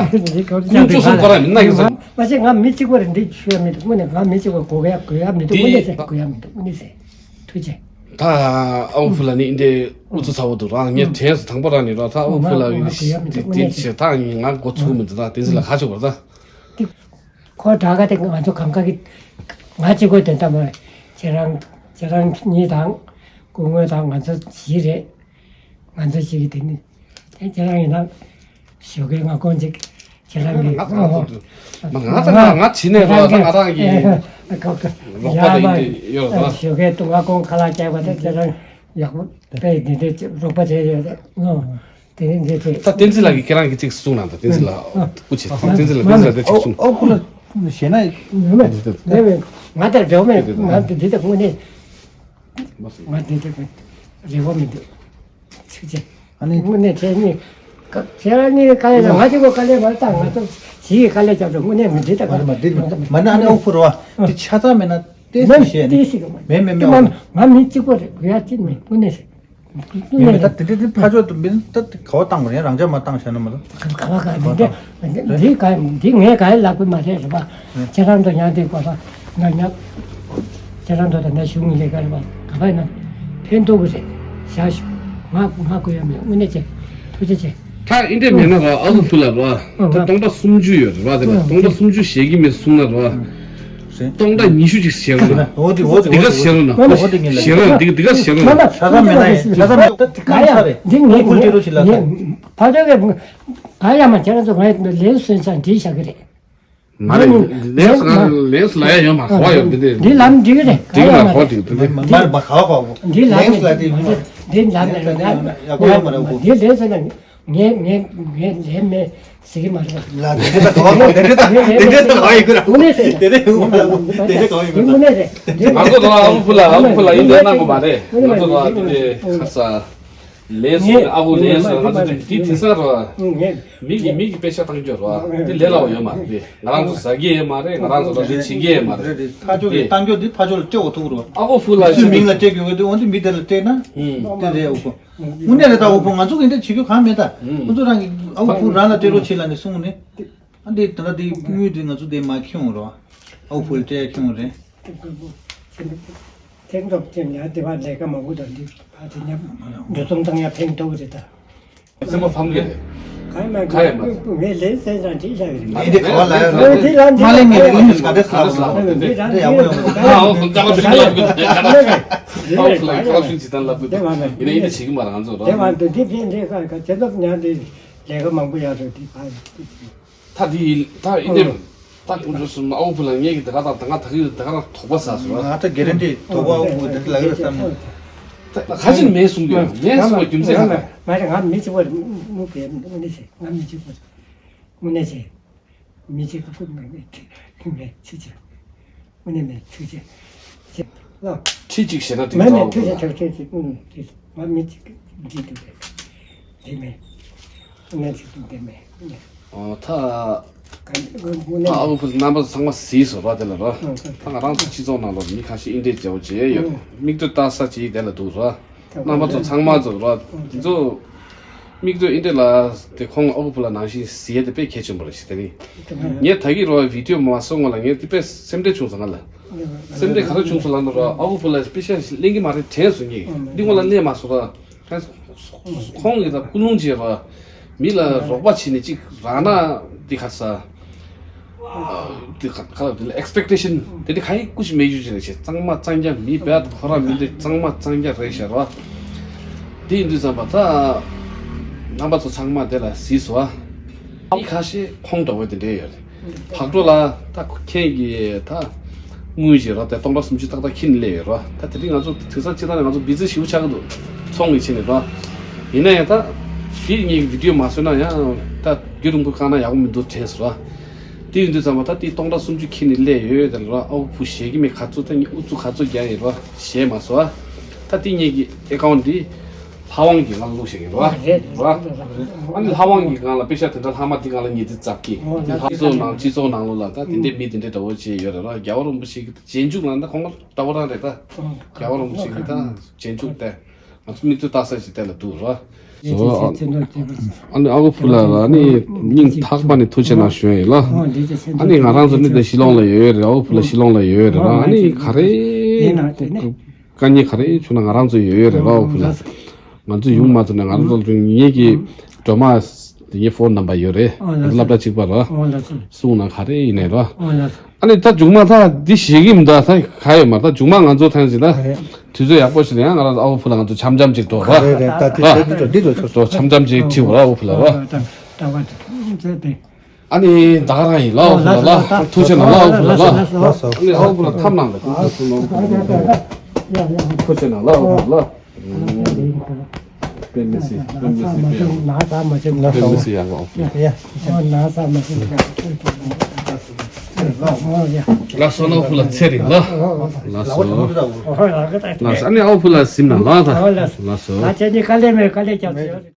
སུམ་ཅུ་སོང་ག་ར་མི་ན་ཡོད་ས། མ་གཞི་ང་མི་གཅིག་པོ་རེད། འདི་ཞུ་ཡ་མི་འདུག་དངོས་གནས་ང་མི་གཅིག་པོ་དགོས་ཡ་དགོས་ཡ་མི་འདུག་དངོས་གནས་ཟེར། དགོས་ཡ་མི་འདུག་དངོས་གནས་ཟེར། ཐུགས་རྗེ་ཆེ། ད་ཨ་ཁུ་ཕུ་ལ་ནི་འདི་ཨུ་ཚུགས་ཚ་བོ་འདུག་རང་ངས་དྲན་སོང་། དང་པོ་རང་ནི་རོ། ད་ཨ་ཁུ་ཕུ་ལ་གི་དེ་དེ་ད་ངས་ང་མགོ་ཚུགས་མི་འདུག་ད་དེ་ཚོ་ལ་ཁ་ཕྱོགས་པར་ད། དེ་ཁོ་དྲག་ག་དེ་ང་ཚོ་གང་ག་གི་ང་གཅིག་པོ་དེ་ལྟ་མ་རེད། ཁྱེད་རང་ཁྱེད་རང་གཉིས་དང་སྐུ་ངོ་དང་ང་ཚོ་བཞི་རེད། ང་ཚོ་ཞིག་གིས་དེ་ནི་དེ་ཁྱེད་རང་ཡིན་ན་ཞོགས་ཀས་སྔ་དགོང་ཅིག་ཁྱེད་རང་གིས་ང་ང་ཨོ་ཚོ་མ་ང་ད་ང་ང་བྱིན་ནས་རོགས་ད་ང་རང་གི་རོགས་པ་དེ་ཡིན་དེ་ཡོད་རོགས་ད། ཞོགས་ཀས་དུ་སྔ་དགོང་ཁ་ལག་བཅག་པ་དེ་ཁྱེད་རང་ཡག་པོ་དཔེ་འདི་འདྲའི་རོགས་པ་བྱས་ཡོད་རེད། ཨོ་དེ་ནི་འདི་དེ། ད་བསྟན་འཛིན་ལགས་ཀྱིས་ཁྱེད་རང་གི་ཅིག་གསུང་ན་ད། བསྟན་འཛིན་ལགས་སྐུ་མཁྱེན། བསྟན་འཛིན་ལགས་བསྟན་འཛིན་ལགས་དེ་ཅིག་གསུང་། ཨོ་ཁོ་ལ་ཞེ་ན་མེད་མེད་ང་ད་འབྲེལ་མེད། ང་དེ་འདི་ད་དངོས་གནས་ང་དེ་དེ་རེ་བ་མི་འདུག་ཆུ་ཆེ། ཨ་ནི་དངོས་གནས་ཁྱེད་གཉིས་ ཁྱེད་རང་གཉིས་དཀའ་ལས་ལ་ང་གཅིག་པོ་དཀའ་ལས་མ་བཏང་། ང་ཚོ་ཞིག་གིས་དཀའ་ལས་རྒྱབ་འགྲོ། དངོས་གནས་མི་འགྲིག་ད། མ་རེད་མ་རེད། མ་ན་ཨ་ནི་ཨོ་ཕུ་རེད་བ། དེ་ཆ་ཚང་མེད་ན་ཏོག་ཙམ་བཤད་ནས། ཏོག་ཙམ་མེད་མེད་མེད། ང་མི་གཅིག་པོ་རེད། དགོས་ཡ་གཅིག་མེད། དངོས་གནས་རེད། མི་མི་ད་དེ་འདྲ་དེ་ཕ་ཕྱོགས་དུ་མི་ད་དེ་ག་བ་བཏང་བ་རེད། རང་ཅག་མ་བཏང་བཞག་ན་མ་གཏོགས། ག་བ་ག་འདི་འདི་འདི་ག་འདི་ངས་ག་ཡེ་ལབ་གི་མ་རེད་རེད་པ། ཁྱེད་རང་ཚོ་ཉག་འདི་གོ་ས་ང་ཉག་ཁྱེད་རང་ཚོ་ད་ནས་གཞུང་གི་ལས་ཀ་རེད་པ། ག་བ་ཡིན་ན་ཕན་ཐོགས་གི་རེད། བཞག་ཞུ། ང་ང་གོ་ཡ་མེད། དངོས་གནས་བྱས། ཐུགས་རྗེ་ཆེ། ད་ཨིན་དེ་མེད་ན་ར་ཨ་ཁུ་ཕུ་ལ་ར་ད་སྟོང་ཕྲག་སུམ་ཅུ་ཡོད་རེད་པ། དེ་ལ་སྟོང་ཕྲག་སུམ་ཅུ་བཞེས་ཀྱི་མེད་གསུང་ན་ར། སྟོང་ཕྲག་ཉི་ཤུ་ཅིག་བཞེས་རོགས་གནང་། འོ་དེ་འོ་དེ་འདི་ག་བཞེས་རོགས་གནང་། འོ་དེ་ངས་ལབ། བཞེས་རོགས། འདི་འདི་ག་བཞེས་རོགས་གནང་། ད་ད་མེད་ན་ཡིན། ད་ད་མེད། ད་དེ་གང་ས་རེད། འདི་ངས་ཁུལ་ཁུལ་ཏེ་རོ་ཞིག་ལ་ད། ཕ་ཚོ་གི་ག་ཡ་མ་ཁྱེད་རང་ཚོ་ངས་ལན་སོན་ཚང་འདྲི་བྱ་གི་རེད། མ་རེད། ལན་སོན་ང་ལན་སོན་ལ་ཡ་ཡོད་མ་གོ་ཡོད་འདི་འདི། འདི་ལམ་འགྲིག་གི་རེད། འགྲིག་མ་གོ་འགྲིག་འདི་འདི། མ་མ་མ་ག་བ་གོ་གོ། འདི་ལམ་ལན་སོན་ལ་འདི་ཡོད་མ་རེད། འདི་ལན་སོན་ལ་ངས་ངས་ངས་ལན་མེད་ཟེར་གི་མ་རེད། ལ་དེ་འདྲ་ད་ག་བ་དེ་འདྲ་ད་དེ་འདྲ་ད་ག་ཡི་གི་ར། དངོས་གནས་རེད། དེ་འདྲ་ཡོད་མ་རེད། དེ་འདྲ་ག་བ་ཡི་གི་ར། དངོས་གནས་རེད། ང་ཚོ་ད་ཨ་ཁུ་ཕུ་ལ་ཨ་ཁུ་ཕུ་ལ་ཡིན་དེ་གནང་དགོས་མ་རེད། ང་ཚོ་ད་དེ་འདྲ་ཁ་ས་ལས་སུ་ཨ་ཁུ་ལས་སུ་ང་ཚོ་དེ་དེ་དེ་ས་ར། མི་གི་མི་གི་དཔེ་ཆ་བཏང་རྒྱུ་ར། དེ་ལས་སླ་བ་ཡོད་མ་རེད། ང་རང་ཚོ་ཟ་གི་ཡོད་མ་རེད། ང་རང་ཚོ་ལ་རེ་བྱེད་ཀྱི་ཡོད་མ་རེད། ཕ་ཕྱོགས་ཀྱི་བཏང་རྒྱུ་དེ་ཕ་ཕྱོགས་ལ་སྤྲད་འོ་ཐུག་ར། ཨ་ཁུ་ཕུ་ལ་སུའི་མིང་ལ་སྤྲད་དགོས་གི་དེ་འོ་དེ་མི་དེ་ལ་སྤྲད་ན་དེ་རེད། ཨ་ཁུ་དངོས་གནས་རེད། ད་ཨོ་ཕུ་ང་ཚོ་གི་འདི་བྱེད་རྒྱུ་གང་མེད་ད། ང་ཚོ་རང་གི་ཨོ་ཕུ་རང་ལ་སྤྲད་རོགས་བྱེད་ལབ་ནས་གསུངས་ནས། ཨ་འདི་ད་ལྟ་འདི་དངུལ་འདི་ང་ཚོ་འདི་མ་ཁྱོན་རོགས། ཨོ་ཕུ་ལ་སྤྲད་ཁྱོན་རེད། ཐེངས་ཐོག་ཅན་ཡང་དེ་བ་ལས་ཀ་མང་པོ་དང་འདི་བ་དེ་ཉམས་འགྲོ་སོང་བཏང་ཡ་ཕན་ཐོགས་རེད་ད། སེམས་པ་ཕམ་གི་རེད། ག་ཡི་མ་ག་ཡི་མ་ངས་ལན་སེང་ཙང་བྲིས་བཞག་གི་རེད། ངས་འདི་ག་བ་ལ་ཡ་ཨོ་འདི་ལ་འདི་མ་ལ་ལས་ངས་ལས་ངས་ག་དེ་ས་ལ་ལ་འདི་རང་འདི་ཡག་པོ་ཡོང་གི་འདུག་ཨ་ཨོ་ཀ་ལ་ཤུན་ལ་ཀ་ལ་ཤུན་ཅི་ཏན་ལ་ཀུ་ཏེ་ཡིན་ན་ཡིན་ན་བྱེད་གི་མ་རེད། ང་ཚོ་ར་དེ་མ་འདི་འདི་ཕན་འདི་ག་ག་དེ་ལབ་ཉག་འདི་ལས་ཀ་མང་པོ་ཡག་རེད། འདི་ག་ད་དེ་ད་ཡིན་ནའི་ད་ཁོང་ཚོ་གསུམ་ཨ་ཁུ་ཕུ་ལ་ངེད་ཀྱི་ད་ག་ད་ད་ག་ད་གི་ད་ག་ད་དོགས་པ་ཟ་སོང་། ང་ད་གེ་རེ་འདྲི་དོགས་པ་ཨ་ཁུ་ཕུ་དེ་ལ་གི་རེད་བསམ་ན། ད་ག་ཅིན་མེད་གསུང་གི་ཡོད། མེད་གསུང་བ་རྒྱུ་མཚན་ག་ད། ང་ང་མི་གཅིག་པོ་རེད། དངོས་གནས་བྱས་ང་མི་གཅིག་པོ་རེད། དངོས་གནས་བྱས་མི་གཅིག་པོ་རེད། དངོས་གནས་བྱས་མི་གཅིག་པོ་མེད་མེད་ཅི་བྱེད། དངོས་གནས་མེད་ཐུགས་རྗེ་ཆེ། ལགས། ཁྲི་གཅིག་བཞེས་ན་འགྲིག་མེད་མེད་ཐུགས་རྗེ་ཆེ་ཐུགས་རྗེ་ཆེ། ཨུམ་ཐུགས་རྗེ་ང་མི་གཅིག་འགྲིག་འདུག་རེད། འགྲིག་མེད། ཨུ་ནས་ཚིག་ཏུ་འགྲིག་མེད། ཨུ་ནས། ཨོ་ད། ག་ཨུ་ནས། ཨ་ཨུ་ཕུ་རྣམ་པ་ཚང་མ་གཟིགས་སོང་ར་དེ་ལ་ར། ཨུ་ཨུ། ད་ང་རང་ཚོ་སྤྱི་ཚོགས་ནང་ལ་མི་ཁ་ཤས་ཨིན་དྲེ་བྱེད་འོ་བྱེད་ཡོད། ཨུ། མིག་ཏོ་ལྟ་ས་ཅིག་དེ་ལ་འདུག་ར། རྣམ་པ་ཚོ་ཚང་མ་ཚོ་ར། འདི་ཚོ། མིག་ཏོ་ཨིན་དྲེ་ལ་དེ་ཁོང་ཨ་ཁུ་ཕུ་ལ་ནང་བཞིན་ཟེར་དེ་དཔེ་གལ་ཆེན་པོ་རེད་ཤི་དེ་རིང་། ངས་ད་གི་རོ་བི་ཌིའོ་མ་སོང་ངོ་ལ་ངས་དེ་དཔེ་སེམས་ཁྲལ་བྱུང་སོང་ང་ལ། སེམས་ཁྲལ་ག་རེ་བྱུང་སོང་ལབ་ན་རོ་ཨ་ཁུ་ཕུ་ལ་དཔེ་ཤ་གླེང་གི་མ་རེད་དྲན་སོང་ངས་འདི་ངོ་ལ་གླེང་མ་སོང་ར། ཁོང་གི་ད་ཀུན་སློང་བྱས་ར། མི་ལ་རོགས་པ་བྱས་ནས་ཅིག་རག་ན་འདི་ག་ས། དེ་ཁ་ཁ་ལ་དེ་ལ་ཨེག་སི་པེག་ཊེ་ཤན་དེ་འདྲ་ག་ཡི་ཀུ་ཅི་མེད་རྒྱུ་ཅི་རེད་ཤེས། གཙང་མ་གཙང་རྐྱང་མི་བད་ཁོ་ར་མི་འདྲ་གཙང་མ་གཙང་རྐྱང་རེད་ཤག་ར། དེ་ཡིན་དུས་ཙམ་པ་ད་རྣམ་པ་ཚོ་ཚང་མ་དེ་ལ་གཟིགས་སོ་ཨ། མི་ཁ་ཤས་ཁོང་འདྲ་བོ་དེ་འདྲ་ཡོད་རེད། བག་གྲོ་ལ་ད་ཁྱེད་ཀྱིས་ད་དངུལ་ཞིག་ར་དེ་སྟོང་ཕྲག་སུམ་ཅུ་ཏག་ཏག་ཁྱེར་ནས་སླེབས་ཡོད་ར། ད་དེ་རིང་ང་ཚོ་དུས་ཚོད་སྤྱི་བཏང་ནས་ང་ཚོ་བི་ཛི་ཞེ་པོ་ཆགས་ཀྱི་འདུག་ཚོང་གི་ཕྱིན་ནས་ར། ཡིན་ན་ཡང་ད་དེ་ངའི་བི་ཌིའོ་མ་བཟོས་ན་ཡང་ད་རྒྱུན་རིང་པོ་བཀག་ན་ཡག་པོ་མི་འདུག་དྲན་སོང་ར། དེ་ཡིན་དུས་ཙམ་པ་ད་དེ་སྟོང་ཕྲག་སུམ་ཅུ་ཁྱེར་ནས་སླེབས་ཡོད་དེ་ལ་ར། ཨ་ཁུ་ཕུ་ཞེད་ཀྱི་མེད། ག་ཚོད་ད་ཨུ་ཚུགས་ག་ཚོད་རྒྱག་ཡིན་ར་ཞེད་མ་སོང་ཨ། ད་དེ་ངེད་ཀྱི་ཨེ་ཀའུན་ཊི་འདི་ལྷ་དབང་གི་སྒང་ལ་བླུགས་བཞག་གི་ར། ར། ཨ་ནི་ལྷ་དབང་གི་སྒང་ལ་པེ་ཤ་དེ་འདྲ་ལྷག་མ་དེ་སྒང་ལ་ཉེ་དུ་འཛབ་ཀྱི། སྤྱི་ཚོགས་ནང་སྤྱི་ཚོགས་ནང་ལོགས་ལ་ད་དེ་འདྲའི་མི་དེ་འདྲའི་འདྲ་བོ་བྱས་ཡོད་རེད་ར། རྒྱལ་བ་རིན་པོ་ཆེ་གི་རྗེས་འཇུག་ལ་ད་ཁོང་ལ་འདྲ་བོ་རང་རེད་ད། རྒྱལ་བ་རིན་པོ་ཆེ་གི་ད་རྗེས་འཇུག་དེ། ང་ཚོ་མིག་ཏོ་ལྟ་ས་ཞིག་དེ་ལ་འདུག་ར། ཨ་ནི་ཨ་ཁུ་ཕུ་ལ་ལ་ཨ་ནི་སྙིང་ཐག་པ་ནས་ཐུགས་རྗེ་གནང་ཞུ་ཡ་ཡིན་ལ། ཨ་ནི་ང་རང་ཚོ་ནི་དེ་ཤི་ལོང་ལ་ཡོད་རེད། ཨ་ཁུ་ཕུ་ལ་ཤི་ལོང་ལ་ཡོད་རེད་ར། ཨ་ནི་ག་རེ་དཀའ་ངལ་ག་རེ་བྱུང་ན་ང་རང་ཚོ་ཡོད་རེད་ར། ཨ་ཁུ་ཕུ་ལ་ང་ཚོ་ཡོང་མ་ཐུབ་ན་ང་རང་ཚོ་ངེད་ཀྱི་སྒྲོལ་མ་ངའི་ཕོན་ནམ་བར་ཡོད་རེད། སློབ་གྲྭ་གཅིག་པ་ར། གསུང་ན་ག་རེ་ཡིན་ནའི་ར། ཨ་ནི་ད་མཇུག་མ་ད་འདི་ཞིག་ཡིན་ད་ད་ག་ཡོད་མ་ད་མཇུག་མ་ང་ཚོ་ཐང་ཞིག་ད་དུས་ཚོད་ཡག་པོ་ཞིག་ལ་ཡང་ང་རང་ཨ་ཁུ་ཕུ་ལ་ང་ཚོ་འཆམ་འཆམ་ཅིག་འགྲོ་ར། རེད་རེད། ད་དེ་ར་བྱས་འདི་འགྲོ་འདི་འགྲོ་ཆོག་ཆོག་འགྲོ་འཆམ་འཆམ་ཅིག་ཁྲིད་འོ་ར་ཨ་ཁུ་ཕུ་ལ་ར། ཨ་ནི་ད་ག་རང་ཡིན་ལ་ཨ་ཁུ་ཕུ་ལ་ལ། ཐུགས་རྗེ་གནང་ལ་ཨ་ཁུ་ཕུ་ལ་ལ། ཨ་ནི་ཨ་ཁུ་ཕུ་ལ་ཐབས་གནང་ལ་ཐུགས་རྗེ་གནང་ལ་ཨ་ཁུ་ཕུ་ལ། དཔེ་མི་སྲིད། དཔེ་མི་སྲིད། དཔེ་ཡག་པོ། དཔེ་མི་སྲིད་ཡག་པོ། ལགས་སོ། ཨ་ཁུ་ཕུ་ལ་ཚེ་རིང་ལ། ལགས་སོ། ལགས་སོ། ཨ་ནི་ཨ་ཁུ་ཕུ་ལ་གཟིམ་ན་ལ་ད། ལགས་སོ། ལགས་སོ། ད་ཁྱེད་གཉིས་དཀའ་ལས་མེད། དཀའ་ལས་རྒྱབ་ཟེར།